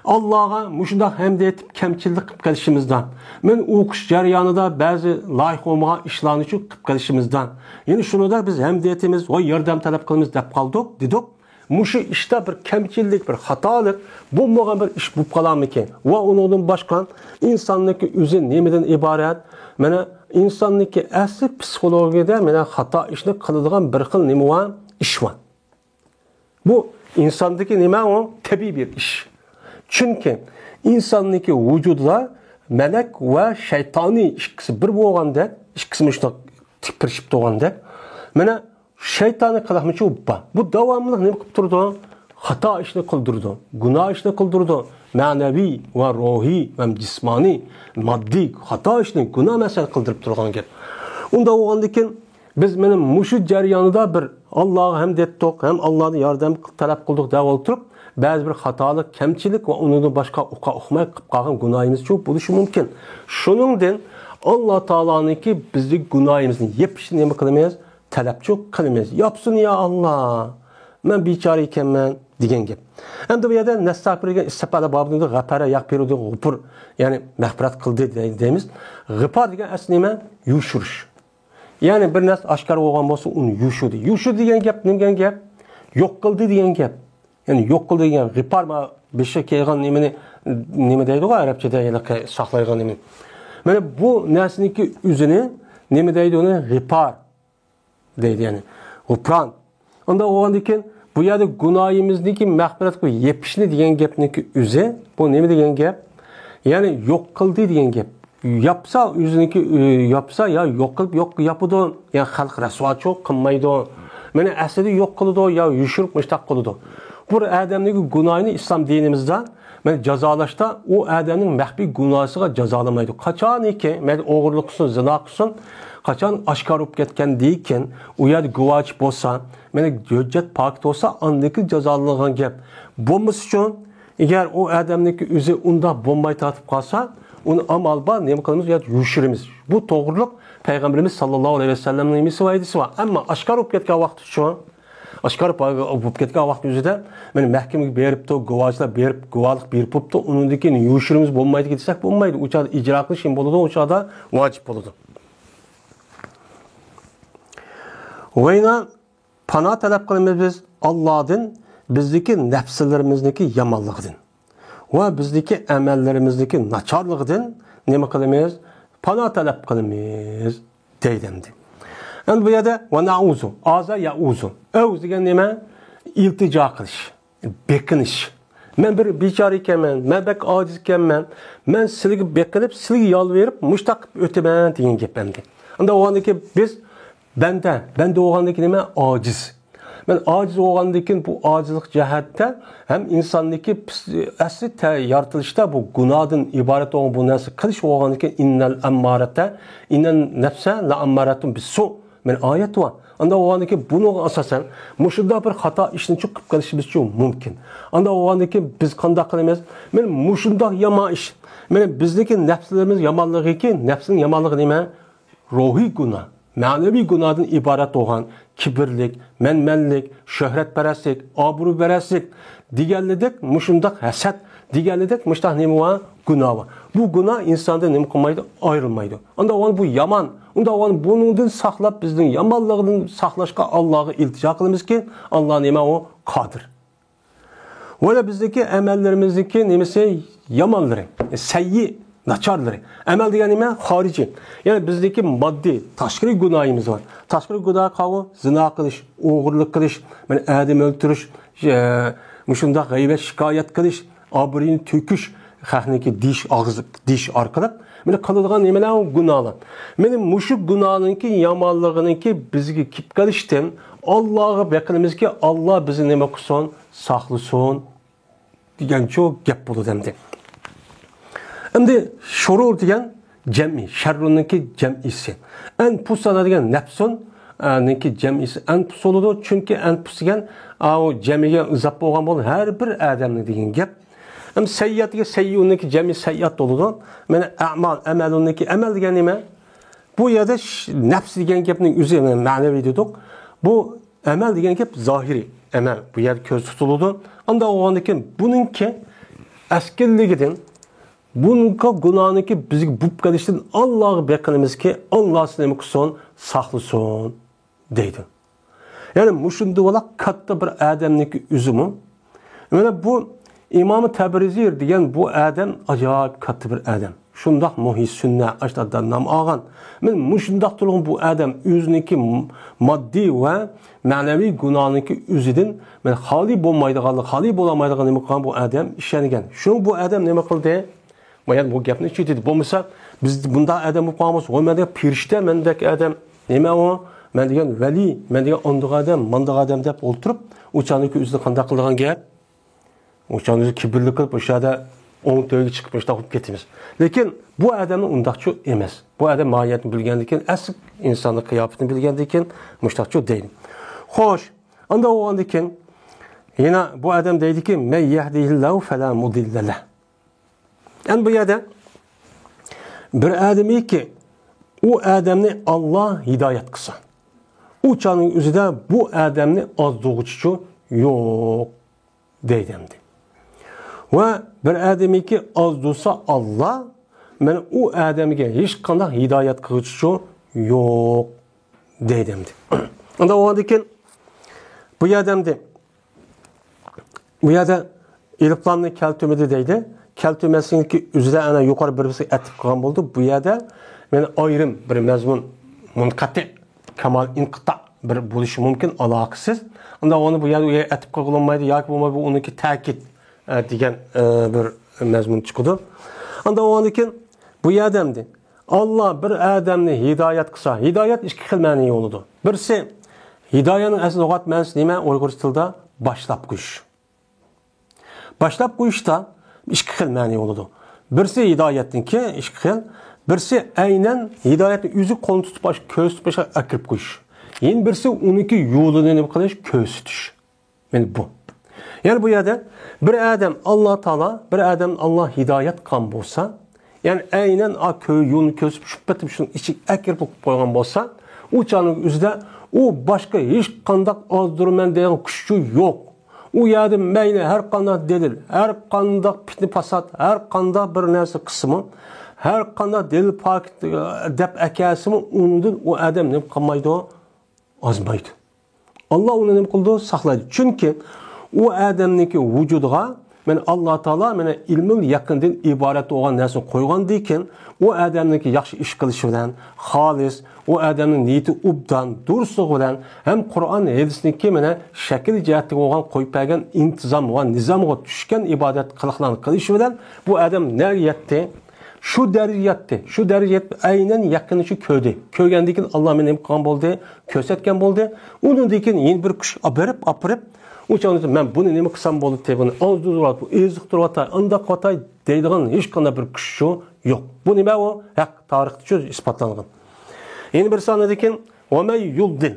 ئاللاغا مۇشۇنداق ھەمدە ئېيتىپ كەمچىللىك قىلىپ قېلىشىمىزدا، مەن ئوقۇش جەريانىدا بەزى لايىق بولمىغان ئىشلارنى شۇ قىلىپ قېلىشىمىزدا، يەنى شۇنىڭدا بىز ھەمدە ئېيتىمىز ۋە ياردەم تەلەپ قىلىمىز دەپ قالدۇق، دېدۇق. مۇشۇ ئىشتا بىر كەمچىللىك، بىر خاتالىق، بولمىغان بىر ئىش بولۇپ قالارمىكىن؟ ۋە ئۇنىڭدىن باشقا ئىنساننىڭكى ئۆزى نېمىدىن ئىبارەت؟ مانا ئىنساننىڭكى ئەسلى پسىخولوگىيەدە مانا خاتا ئىشنى قىلىدىغان بىر خىل نېمە بار؟ ئىش بار. بۇ ئىنساندىكى نېمە ئۇ؟ تەبىئىي بىر ئىش. چۈنكى ئىنساننىڭكى ۋۇجۇدىدا مەلەك ۋە شەيتانىي ئىككىسى بىر بولغاندەك، ئىككىسى مۇشۇنداق تىك كىرىشىپ تۇرغاندەك. مانا شەيتانىي قىلىقمىچۇ بار. بۇ داۋاملىق نېمە قىلىپ تۇرىدۇ؟ خاتا ئىشنى قىلدۇرىدۇ، گۇناھ ئىشنى قىلدۇرىدۇ. مەنەۋىي ۋە روھىي ۋە جىسمانىي، ماددىي خاتا ئىشنى، گۇناھ مەسىلە قىلدۇرۇپ تۇرغان گەپ. ئۇنداق بولغاندىكىن بىز مانا مۇشۇ جەريانىدا بىر ئاللاغا ھەمد ئېيتتۇق، ھەم ئاللادىن ياردەم تەلەپ قىلدۇق دەپ ئولتۇرۇپ، بەزى بىر خاتالىق، كەمچىلىك ۋە ئۇنىڭدىن باشقا ئۇقا ئۇقماي قىلىپ قالغان گۇناھىمىزچۇ بولۇشى مۇمكىن. شۇنىڭدىن ئاللا تائالانىڭكى بىزدىكى گۇناھىمىزنى يېپىشنى نېمە قىلىمىز؟ تەلەپچۇ قىلىمىز. ياپسۇن يا ئاللا، مەن بىچارە ئىكەنمەن دېگەن گەپ. ئەمدى بۇ يەردە نەستەغپىر دېگەن ئىستىپالە بابىدىن غەپەرە يەغپىرۇ دېگەن غۇپۇر، يەنى مەغپىرەت قىلدى دەي-، دەيمىز. غىپار دېگەن ئەسلى نېمە؟ يوشۇرۇش. يەنى بىر نەرسە ئاشكارا بولغان بولسا، ئۇنى يوشۇردى. يوشۇردى دېگەن گەپ نېمە دېگەن گەپ؟ يوق قىلدى دېگەن گەپ. يەنى يوق قىلدى دېگەن غىپار، ما بېشىغا كىيگەن نېمىنى، نېمە دەيدىغۇ ئەرەبچىدە، ھېلىقى ساقلايدىغان نېمىنى. مانا بۇ نەرسىنىڭكى ئۆزىنى نېمە دەيدۇ؟ ئۇنى غىپار دەيدۇ، يەنى غۇپران. ئۇنداق بولغاندىكىن بۇ يەردە گۇناھىمىزنىڭكى مەغپىرەت قىلىپ يېپىشنى دېگەن گەپنىڭكى ئۆزى، بۇ نېمە دېگەن گەپ؟ يەنى يوق قىلدى دېگەن گەپ. ياپسا ئۆزىنىڭكى، ئۆ، ياپسا يا يوق قىلىپ يوق ياپىدۇ، يا خەلق رەسۋاچۇ قىلمايدۇ. مانا ئەسلىدە يوق قىلىدۇ يا يوشۇرۇپ مۇشتاق قىلىدۇ. بۇ ئادەمنىڭكى گۇناھىنى ئىسلام دىنىمىزدا، مانا جازالاشتا ئۇ ئادەمنىڭ مەخپىي گۇناھىسىغا جازالىمايدۇ. قاچانكى، مەيلى ئوغرىلىق قىلسۇن، زىنا قىلسۇن، قاچان ئاشكارا بولۇپ كەتكەندىن كېيىن، ئۇ يەردە گۇۋاچى بولسا، مانا ھۆججەت پاكىت بولسا، ئاندىن كېيىن جازالىنىدىغان گەپ. بولمىسىچۇ، ئەگەر ئۇ ئادەمنىڭكى ئۆزى ئۇنداق بولماي تارتىپ قالسا، ئۇنى ئامال بار، نېمە قىلىمىز؟ يا يوشۇرىمىز. بۇ توغرۇلۇق پەيغەمبىرىمىز ساللاللاھۇ ئەلەيھى ۋەسەللەمنىڭ نېمىسى بار، ھەدىسى بار. ئەمما ئاشكارا بولۇپ كەتكەن ۋاقتىچۇ، ئاشكارا بولۇپ كەتكەن ۋاقىت ئۆزىدە، مانا مەھكىمىگە بېرىپتۇ، گۇۋاچىلار بېرىپ، گۇۋاھلىق بېرىپ بوپتۇ، ئۇنىڭدىن كېيىن يوشۇرىمىز، بولمايدۇ دېسەك بولمايدۇ. ئۇ چاغدا ئىجرا قىلىش نېمە بولىدۇ؟ ئۇ چاغدا ۋاجىپ بولىدۇ. ۋەينا پانا تەلەپ قىلىمىز بىز ئاللادىن، بىزدىكى نەپسلىرىمىزنىڭكى يامانلىقىدىن ۋە بىزدىكى ئەمەللىرىمىزنىڭكى ناچارلىقىدىن نېمە قىلىمىز؟ پانا تەلەپ قىلىمىز دەيدۇ ئەمدى. ئەمدى بۇ يەردە ۋە نەئۇزۇ، ئازا يەئۇزۇ. ئەۋز دېگەن نېمە؟ ئىلتىجا قىلىش، بېقىنىش. مەن بىر بىچارە ئىكەنمەن، مەن بەك ئاجىز ئىكەنمەن، مەن سىلىگە بېقىنىپ، سىلىگە يالۋۇرۇپ، مۇشتاق قىلىپ ئۆتىمەن دېگەن گەپ ئەمدى. ئاندا بولغاندىكىن بىز بەندە، بەندە بولغاندىكىن نېمە؟ ئاجىز. مەن ئاجىز بولغاندىكىن بۇ ئاجىزلىق جەھەتتە ھەم ئىنساننىڭكى پس-، ئەسلى تە-، يارىتىلىشتا بۇ گۇناھدىن ئىبارەت بولغان بۇ نەرسە قىلىش بولغاندىكىن، ئىننەل ئەممارەتە، ئىننەن نەپسە لە ئەممارەتۇن بىسسۇ. مەن ئايەت بار. ئاندا بولغاندىكىن بۇنىڭغا ئاساسەن مۇشۇنداق بىر خاتا ئىشنى چۇ قىلىپ قېلىشىمىزچۇ مۇمكىن. ئاندا بولغاندىكىن بىز قانداق قىلىمىز؟ مەن مۇشۇنداق يامان ئىش. مەن بىزنىڭكى نەپسلىرىمىز يامانلىقىكى، نەپسنىڭ يامانلىقى نېمە؟ روھىي گۇناھ، مەنىۋى گۇناھدىن ئىبارەت بولغان كىبىرلىك، مەنمەنلىك، شۆھرەتپەرەسلىك، ئابرۇپەرەسلىك دېگەنلىدەك مۇشۇنداق ھەسەت دېگەنلىدەك مۇشۇنداق نېمە بار؟ گۇناھ بار. بۇ گۇناھ ئىنساندىن نېمە قىلمايدۇ؟ ئايرىلمايدۇ. ئاندا ئۇ بۇ يامان. ئۇندا ئۇ بۇنىڭدىن ساقلاپ، بىزنىڭ يامانلىقىدىن ساقلاشقا ئاللاغا ئىلتىجا قىلىمىزكى، ئاللا نېمە؟ ئۇ قادىر. ۋە بىزدىكى ئەمەللىرىمىزدىكى نېمىسى؟ يامانلىرى، سەييى، ناچارلىرى. ئەمەل دېگەن نېمە؟ خارىجىي. يەنى بىزدىكى ماددىي، تاشقىرى گۇناھىمىز بار. تاشقىرى گۇناھ قاۋۇ، زىنا قىلىش، ئوغرىلىق قىلىش، مەن ئادەم ئۆلتۈرۈش، ئە، مۇشۇنداق غەيۋەت، شىكايەت قىلىش، ئابرۇينى تۆكۈش، خەقنىڭكى دېيىش، ئاغزى دېيىش ئارقىلىق مانا قىلىدىغان نېمىلەر؟ ئۇ گۇناھلار. مانا مۇشۇ گۇناھنىڭكى يامانلىقىنىڭكى بىزگە كېلىپ قېلىشتىن ئاللاغا بېقىنىمىزكى، ئاللا بىزنى نېمە قىلسۇن؟ ساقلىسۇن دېگەنچۇ گەپ بولىدۇ ئەمدى. ئەمدى شۇرۇر دېگەن جەمئىي، شەررۇنىڭكى جەمئىسى. ئەنپۇسانا دېگەن نەپسۇن، ئە، نىڭكى جەمئىسى ئەنپۇس بولىدۇ. چۈنكى ئەنپۇس دېگەن، ئە، ئۇ جەمئىگە ئىزاپ بولغان بولىدۇ. ھەر بىر ئادەمنى دېگەن گەپ. ئەمدى سەييات دېگەن سەييۇنىڭكى جەمئى سەييات بولىدۇ. مانا ئەمال، ئەمەلۇنىڭكى، ئەمەل دېگەن نېمە؟ بۇ يەردە ش-، نەپس دېگەن گەپنىڭ ئۆزى، مانا مەنىۋى دېدۇق. بۇ ئەمەل دېگەن گەپ زاھىرىي ئەمەل. بۇ يەردە كۆز تۇتۇلىدۇ. ئانداق بولغاندىكىن بۇنىڭكى ئەسكىنلىكىدىن، بۇنىڭكى گۇناھنىڭكى بىزگە بۇپ قېلىشتىن ئاللاغا بېقىنىمىزكى، ئاللا سېنى نېمە قىلسۇن؟ ساقلىسۇن. دەيدۇ. يەنى مۇشۇندىۋالا كاتتا بىر ئادەمنىڭكى ئۆزىمۇ. مانا بۇ ئىمامى تەبرىزى دېگەن بۇ ئادەم ئاجايىپ كاتتا بىر ئادەم. شۇنداق مۇھىي سۈننە ئاشتادا نام ئالغان. مانا مۇشۇنداق تۇرغان بۇ ئادەم ئۆزىنىڭكى ماددىي ۋە مەنىۋى گۇناھنىڭكى ئۆزىدىن مانا خالىي بولمايدىغانلىق، خالىي بولالمايدىغان نېمە قىلغان بۇ ئادەم ئىشەنگەن. شۇ بۇ ئادەم نېمە قىلدى؟ بايان بۇ گەپنى چۈشىدى. بولمىسا، بىز بۇنداق ئادەم بولۇپ قالغان بولسا، ۋاي، مەندەك پېرىشتە، مەندەك ئادەم، نېمە ئۇ؟ مەن دېگەن ۋەلىي، مەن دېگەن ئاندىغان ئادەم، ماندىغان ئادەم دەپ ئولتۇرۇپ، ئۇ چاغنىڭكى ئۆزىدە قانداق قىلىدىغان گەپ؟ ئۇ چاغنىڭ ئۆزى كىبىرلىك قىلىپ، ئوشۇ يەردە ئوڭ تۆرگە چىقىپ، مۇشۇنداق بولۇپ كېتىمىز. لېكىن بۇ ئادەمنىڭ ئۇنداقچۇ ئەمەس. بۇ ئادەم ماھىيەتنى بىلگەندىن كېيىن، ئەسلى ئىنساننىڭ قىياپىتىنى بىلگەندىن كېيىن، مۇشۇنداقچۇ دەيدۇ. خوش، ئانداق بولغاندىن كېيىن، يەنە بۇ ئادەم دەيدىكى، مەن يەھدىھىللاھۇ فەلا مۇدىللە لەھ. ئەمدى بۇ يەردە بىر ئادەمكى، ئۇ ئادەمنى ئاللا ھىدايەت قىلسا، ئۇ چاغنىڭ ئۆزىدە بۇ ئادەمنى ئازدۇرغۇچىچۇ يوق دەيدۇ ئەمدى. ۋە بىر ئادەمكى ئازدۇرسا ئاللا، مانا ئۇ ئادەمگە ھېچقانداق ھىدايەت قىلغۇچىچۇ يوق دەيدۇ ئەمدى. ئۇنداق بولغاندىكىن بۇ يەردە ئەمدى بۇ يەردە ئېلىپلامنى كەلتۈرمىدى دەيدۇ. كەلتۈرمەسلىكنىڭكى ئۆزىدە ئەنە يۇقىرى بىرسى ئەتىپ قىلغان بولدى. بۇ يەردە مانا ئايرىم بىر مەزمۇن، مۇنقەتىئ، كامال ئىنقىتا بىر بولۇشى مۇمكىن، ئالاقىسىز. ئۇنداق ئۇنى بۇ يەردە ئەتىپ قىلغىلى بولمايدۇ ياكى بولمايدۇ، بۇ ئۇنىڭكى تەكىت، ئە، دېگەن، ئە، بىر مەزمۇن چىقىدۇ. ئۇنداق بولغاندىن كېيىن بۇ يەردە ئەمدى ئاللا بىر ئادەمنى ھىدايەت قىلسا، ھىدايەت ئىككى خىل مەنىگە بولىدۇ. بىرسى، ھىدايەنىڭ ئەسلى لۇغەت مەنىسى نېمە؟ ئۇيغۇرچە تىلدا باشلاپ قويۇش. باشلاپ قويۇشتا ئىككى خىل مەنە بولىدۇ. بىرسى ھىدايەتنىڭكى ئىككى خىل، بىرسى ئەينەن ھىدايەتنى ئۆزى قولنى تۇتۇپ باش، كۆرسىتىپ باشقا ئەكىرىپ قويۇش. يەنە بىرسى ئۇنىڭكى يولىنى نېمە قىلىش؟ كۆرسىتىش. مانا بۇ. يەنى بۇ يەردە بىر ئادەم ئاللا تائالا، بىر ئادەم ئاللا ھىدايەت قىلغان بولسا، يەنى ئەينەن ئا كۆ-، يولنى كۆرسىتىپ، شۇ پېتىم شۇنىڭ ئىچىگە ئەكىرىپ قويغان بولسا، ئۇ چاغنىڭ ئۆزىدە ئۇ باشقا ھېچقانداق ئازدۇرىمەن دېگەن كۈچچۇ يوق. ئۇ يەردە مەيلى ھەر قانداق دەلىل، ھەر قانداق پىتنە-پاسات، ھەر قانداق بىر نەرسە قىلسىمۇ، ھەر قانداق دەلىل پاكىت، ئە، دەپ ئەكەلسىمۇ، ئۇنىڭدىن ئۇ ئادەم نېمە قىلمايدۇ؟ ئازمايدۇ. ئاللا ئۇنى نېمە قىلىدۇ؟ ساقلايدۇ. چۈنكى ئۇ ئادەمنىڭكى ۋۇجۇدىغا مانا ئاللا تائالا مانا ئىلمۇل يەقىندىن ئىبارەت بولغان نەرسىنى قويغاندىن كېيىن، ئۇ ئادەمنىڭكى ياخشى ئىش قىلىشى بىلەن خالىس، ئۇ ئادەمنىڭ نىيىتى ئوبدان، دۇرۇسلۇقى بىلەن ھەم قۇرئان ھەدىسنىڭكى مانا شەكىل جەھەتتىگە بولغان قويۇپ بەرگەن ئىنتىزام ۋە نىزامغا چۈشكەن ئىبادەت قىلىقلارنى قىلىشى بىلەن بۇ ئادەم نەگە يەتتى؟ شۇ دەرىجىگە يەتتى. شۇ دەرىجىگە يەتتى. ئەينەن يەقىنىنى شۇ كۆردى. كۆرگەندىن كېيىن ئاللا مېنى نېمە قىلغان بولدى؟ كۆرسەتكەن بولدى. ئۇنىڭدىن كېيىن يەنە بىر كۈچ بېرىپ، ئاپىرىپ، ئۇ چاغدا مەن بۇنى نېمە قىلسام بولىدۇ؟ بۇنى ئازدۇرۇۋاتاي، ئېزىقتۇرۇۋاتاي، ئانداق قىلىۋاتاي دەيدىغان ھېچقانداق بىر كۈچ شۇ يوق. بۇ نېمە ئۇ؟ ھەق تارىختا شۇ ئىسپاتلانغان. يەنە بىرسى ئاندىن كېيىن، ۋەمەن يۇلدىل.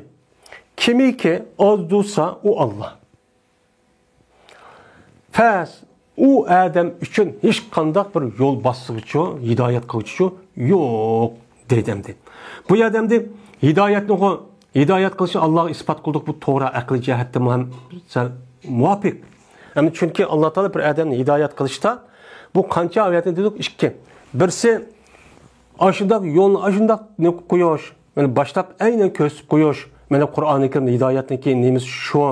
كىمكى ئازدۇرسا، ئۇ ئاللا. پەس، ئۇ ئادەم ئۈچۈن ھېچقانداق بىر يول باسقۇچى، ھىدايەت قىلغۇچى يوق دەيدۇ ئەمدى. بۇ يەردە ئەمدى ھىدايەتنىغۇ، ھىدايەت قىلىشنى ئاللاغا ئىسپات قىلدۇق، بۇ توغرا، ئەقلىي جەھەتتىمۇ ھەم سەل مۇۋاپىق. ئەمدى چۈنكى ئاللا تائالا بىر ئادەمنى ھىدايەت قىلىشتا، بۇ قانچە ئايەتنى دېدۇق؟ ئىككى. بىرسى، ئاشۇنداق يولنى ئاشۇنداق نېمە قىلىپ قويۇش، مانا باشلاپ ئەينەن كۆرسىتىپ قويۇش. مانا قۇرئانى كەرىم ھىدايەتنىڭكى نېمىسى شۇ.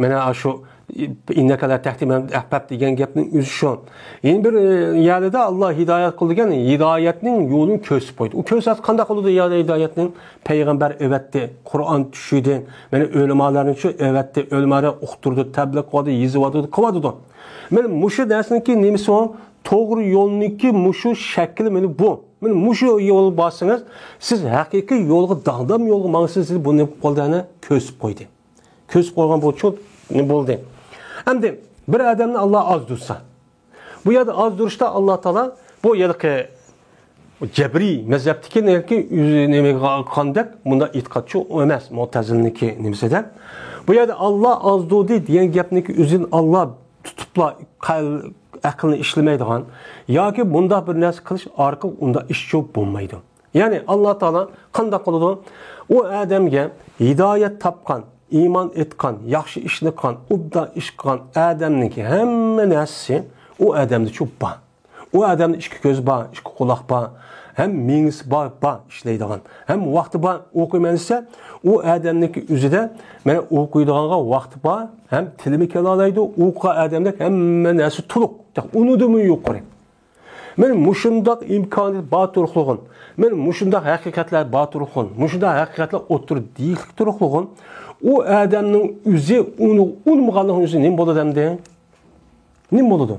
مانا شۇ، ئىننەكە لا تەھدى مەن ئەھبەبتە دېگەن گەپنىڭ ئۆزى شۇ. يەنە بىر، ئە، يەردە ئاللا ھىدايەت قىل دېگەن، ھىدايەتنىڭ يولىنى كۆرسىتىپ قويدى. ئۇ كۆرسەتسە قانداق قىلىدۇ يا ھىدايەتنى؟ پەيغەمبەر ئەۋەتتى، قۇرئان چۈشۈردى، مانا ئۆلىمالارنى شۇ ئەۋەتتى، ئۆلىمالار ئۇقتۇردى، تەبلىغ قىلدى، يېزىۋاتىدۇ، قىلىۋاتىدۇ. مانا مۇشۇ نەرسىنىڭكى نېمىسى ئۇ؟ توغرا يولنىڭكى مۇشۇ شەكلى مانا بۇ. مانا مۇشۇ يول بارسىڭىز، سىز ھەقىقىي يولغا، داغدام يولغا ماڭىسىز، سىز بۇنى قولدىن كۆرسىتىپ قويدى. كۆرسىتىپ قويغان بولسا بولدى. ئەمدى بىر ئادەمنى ئاللا ئازدۇرسا، بۇ يەردە ئازدۇرۇشتا ئاللا تائالا بۇ يەردىكى جەبرىي مەزھەپتىكى نېمىكى ئۆزى نېمىگە قالغاندەك، بۇنداق ئېتىقادچى ئەمەس، مۇتەزىلىنىڭكى نېمىسىدە. بۇ يەردە ئاللا ئازدۇردى دېگەن گەپنىڭكى ئۆزىنى ئاللا تۇتۇپلا قەل-، ئەقىلنى ئىشلىمەيدىغان ياكى بۇنداق بىر نەرسە قىلىش ئارقىلىق ئۇنداق ئىش چوپ بولمايدۇ. يەنى ئاللا تائالا قانداق قىلىدۇ؟ ئۇ ئادەمگە ھىدايەت تاپقان، ئىمان ئېيتقان، ياخشى ئىشنى قىلغان، ئوبدان ئىش قىلغان ئادەمنىڭكى ھەممە نەرسىسى ئۇ ئادەمدە چوپ بار. ئۇ ئادەمدە ئىككى كۆز بار، ئىككى قۇلاق بار، ھەم مېڭىسى بار، بار ئىشلەيدىغان، ھەم ۋاقتى بار ئوقۇيمەن دېسە، ئۇ ئادەمنىڭكى ئۆزىدە مانا ئوقۇيدىغانغا ۋاقتى بار، ھەم تىلىمۇ كېلەلەيدۇ، ئوقۇغان ئادەمدەك ھەممە نەرسە تولۇق، ئۇنىڭدىنمۇ يۇقىرى. مانا مۇشۇنداق ئىمكانىيەت بار تۇرۇقلۇغۇن، مانا مۇشۇنداق ھەقىقەتلەر بار تۇرۇقلۇغۇن، مۇشۇنداق ھەقىقەتلەر ئوتتۇرىدا دېيىلىپ تۇرۇقلۇغۇن، ئۇ ئادەمنىڭ ئۆزى ئۇنى ئۇنىمىغانلىقىنىڭ ئۆزى نېمە بولىدۇ ئەمدى؟ نېمە بولىدۇ؟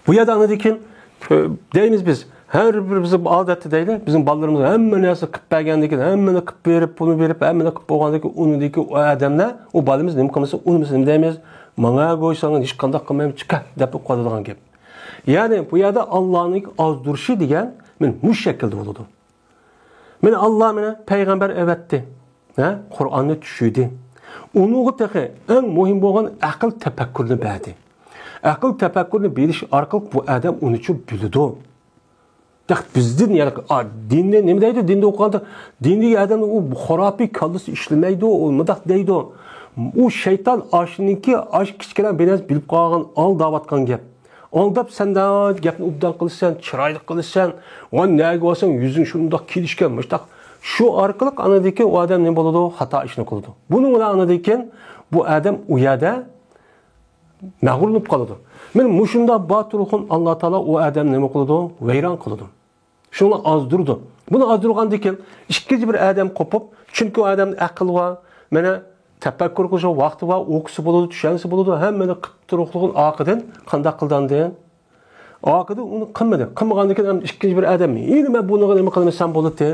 بۇ يەردە ئاندىن كېيىن، ئە، دەيمىز بىز، ھەر بىر بىز ئادەتتە دەيلى، بىزنىڭ بالىلىرىمىز ھەممە نەرسە قىلىپ بەرگەندىن كېيىن، ھەممىنى قىلىپ بېرىپ، پۇلنى بېرىپ، ھەممىنى قىلىپ بولغاندىن كېيىن، ئۇنىڭدىن كېيىن ئۇ ئادەملەر، ئۇ بالىمىز نېمە قىلمىسا، ئۇنىمىسا نېمە دەيمىز؟ ماڭا گويساڭ ھېچقانداق قىلمايمەن، چىقە دەپ قالىدىغان گەپ. يەنى بۇ يەردە ئاللانىڭ ئازدۇرۇشى دېگەن مانا مۇشۇ شەكىلدە بولىدۇ. مانا ئاللا مانا پەيغەمبەر ئەۋەتتى. ھە؟ قۇرئاننى چۈشۈردى. ئۇنىڭغا تېخى ئەڭ مۇھىم بولغان ئەقىل تەپەككۇرنى بەردى. ئەقىل تەپەككۇرنى بېرىش ئارقىلىق بۇ ئادەم ئۇنى چۈ بىلىدۇ. ياق، بىزدىن، يەنى، ئا، دىننى نېمە دەيدۇ؟ دىندا ئوقۇغاندا، دىندىكى ئادەم ئۇ خۇراپىي كاللىسى ئىشلىمەيدۇ، ئۇ مۇنداق دەيدۇ. ئۇ شەيتان ئاشۇنىڭكى ئاش كىچىككىنە بىر نەرسە بىلىپ قالغان، ئالداۋاتقان گەپ. ئالداپ سەن دە گەپنى ئوبدان قىلىسەن، چىرايلىق قىلىسەن، ۋە نەگە بارساڭ يۈزۈڭ شۇنداق كېلىشكەن، مۇشتاق. شۇ ئارقىلىق ئاندىن كېيىن ئۇ ئادەم نېمە بولىدۇ؟ خاتا ئىشنى قىلىدۇ. بۇنىڭ بىلەن ئاندىن كېيىن بۇ ئادەم ئۇ يەردە مەغرۇرلىنىپ قالىدۇ. مانا مۇشۇنداق باتۇرخۇن ئاللا تائالا ئۇ ئادەمنى نېمە قىلىدۇ؟ ۋەيران قىلىدۇ. شۇنى ئازدۇرىدۇ. بۇنى ئازدۇرغاندىن كېيىن ئىككىنچى بىر ئادەم قوپۇپ، چۈنكى ئۇ ئادەمنىڭ ئەقلى بار، مانا تەپەككۇر قىلىشىغا ۋاقتى بار، ئوقۇسا بولىدۇ، چۈشەنسە بولىدۇ، ھەممىنى قىلىپ تۇرۇقلۇقىنى ئارقىدىن قانداق قىلدى ئاندىن؟ ئارقىدىن ئۇنى قىلمىدى. قىلمىغاندىن كېيىن ئەمدى ئىككىنچى بىر ئادەم، يەنە مەن بۇنىڭغا نېمە قىلىمەن دېسەم بولىدۇ.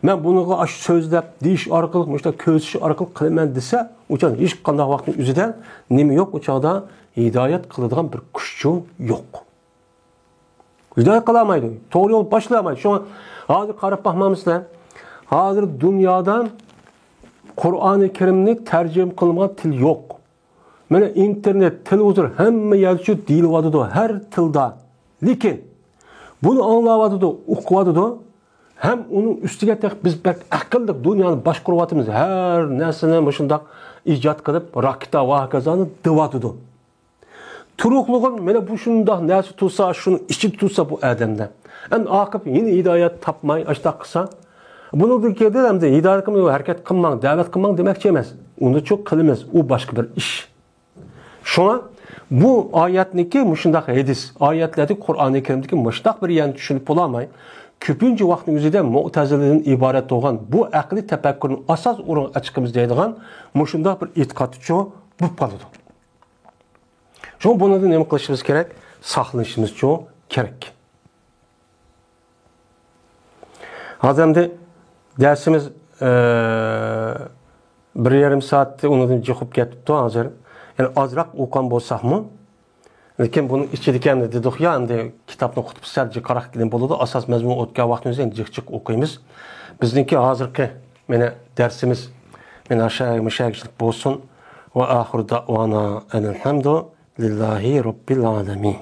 مەن بۇنىڭغا ئاشۇ سۆزلەپ، دېيىش ئارقىلىق، مۇشۇنداق كۆرسىتىش ئارقىلىق قىلىمەن دېسە، ئۇ چاغدا ھېچقانداق ۋاقىتنىڭ ئۆزىدە نېمە يوق، ئۇ چاغدا ھىدايەت قىلىدىغان بىر كۈچچۇ يوق. ھىدايەت قىلالمايدۇ. توغرا يول باشلىيالمايدۇ. شۇڭا ھازىر قاراپ باقمامسىلەر؟ ھازىر دۇنيادا قۇرئانى كەرىمنى تەرجىمە قىلمىغان تىل يوق. مانا ئىنتېرنېت، تېلېۋىزور، ھەممە يەردە شۇ دېيىلىۋاتىدۇ، ھەر تىلدا. لېكىن بۇنى ئاڭلاۋاتىدۇ، ئۇقۇۋاتىدۇ. ھەم ئۇنىڭ ئۈستىگە تېخى بىز بەك ئەقىللىق دۇنيانى باشقۇرۇۋاتىمىز. ھەر نەرسىنى مۇشۇنداق ئىجاد قىلىپ، راكېتا ۋە ھاكازانى دېۋاتىدۇ. تۇرۇقلۇغۇن، مانا بۇ شۇنداق نەرسە تۇرسا، شۇنىڭ ئىچىدە تۇرسا بۇ ئادەمدە. ئەمدى ئاقىپ يەنە ھىدايەت تاپماي، ئاشتاق قىلسا، بۇنىڭدىن كېيىن ئەمدى ھىدايەت قىلماي، ھەرىكەت قىلماڭ، دەۋەت قىلماڭ دېمەكچى ئەمەس. ئۇنى چوق قىلىمىز، ئۇ باشقا بىر ئىش. شۇڭا بۇ ئايەتنىكى مۇشۇنداق ھەدىس، ئايەتلەردىكى قۇرئانى كەرىمدىكى مۇشۇنداق بىر يەرنى چۈشىنىپ بولالماي، كۆپىنچە ۋاقىتنىڭ ئۆزىدە مۇئتەزىلىدىن ئىبارەت بولغان بۇ ئەقلىي تەپەككۇرنى ئاساس ئورۇنغا ئەچىقىمىز دەيدىغان مۇشۇنداق بىر ئېتىقادچۇ بولۇپ قالىدۇ. شۇڭا بۇنىڭدىن نېمە قىلىشىمىز كېرەك؟ ساقلىنىشىمىزچۇ كېرەك. ھازىر ئەمدى دەرسىمىز، ئە، بىر يېرىم سائەتتە ئۇنىڭدىن جىقىپ كەتتى ھازىر. يەنى ئازراق ئوقۇغان بولساقمۇ، لېكىن بۇنىڭ ئىچىدىكى ئەمدى دېدۇق يا، ئەمدى كىتابنىڭ قۇتۇپ سەل جىقراق دېگەن بولىدۇ. ئاساس مەزمۇن ئۆتكەن ۋاقتىمىزدا يەنە جىق جىق ئوقۇيمىز. بىزنىڭكى ھازىرقى مانا دەرسىمىز مانا شۇ، مۇشۇ يەرگىچىلىك بولسۇن. ۋە ئاخىرۇ دەئۋانا ئەنىل ھەمدۇ لىللاھى رەببىل ئالەمىن.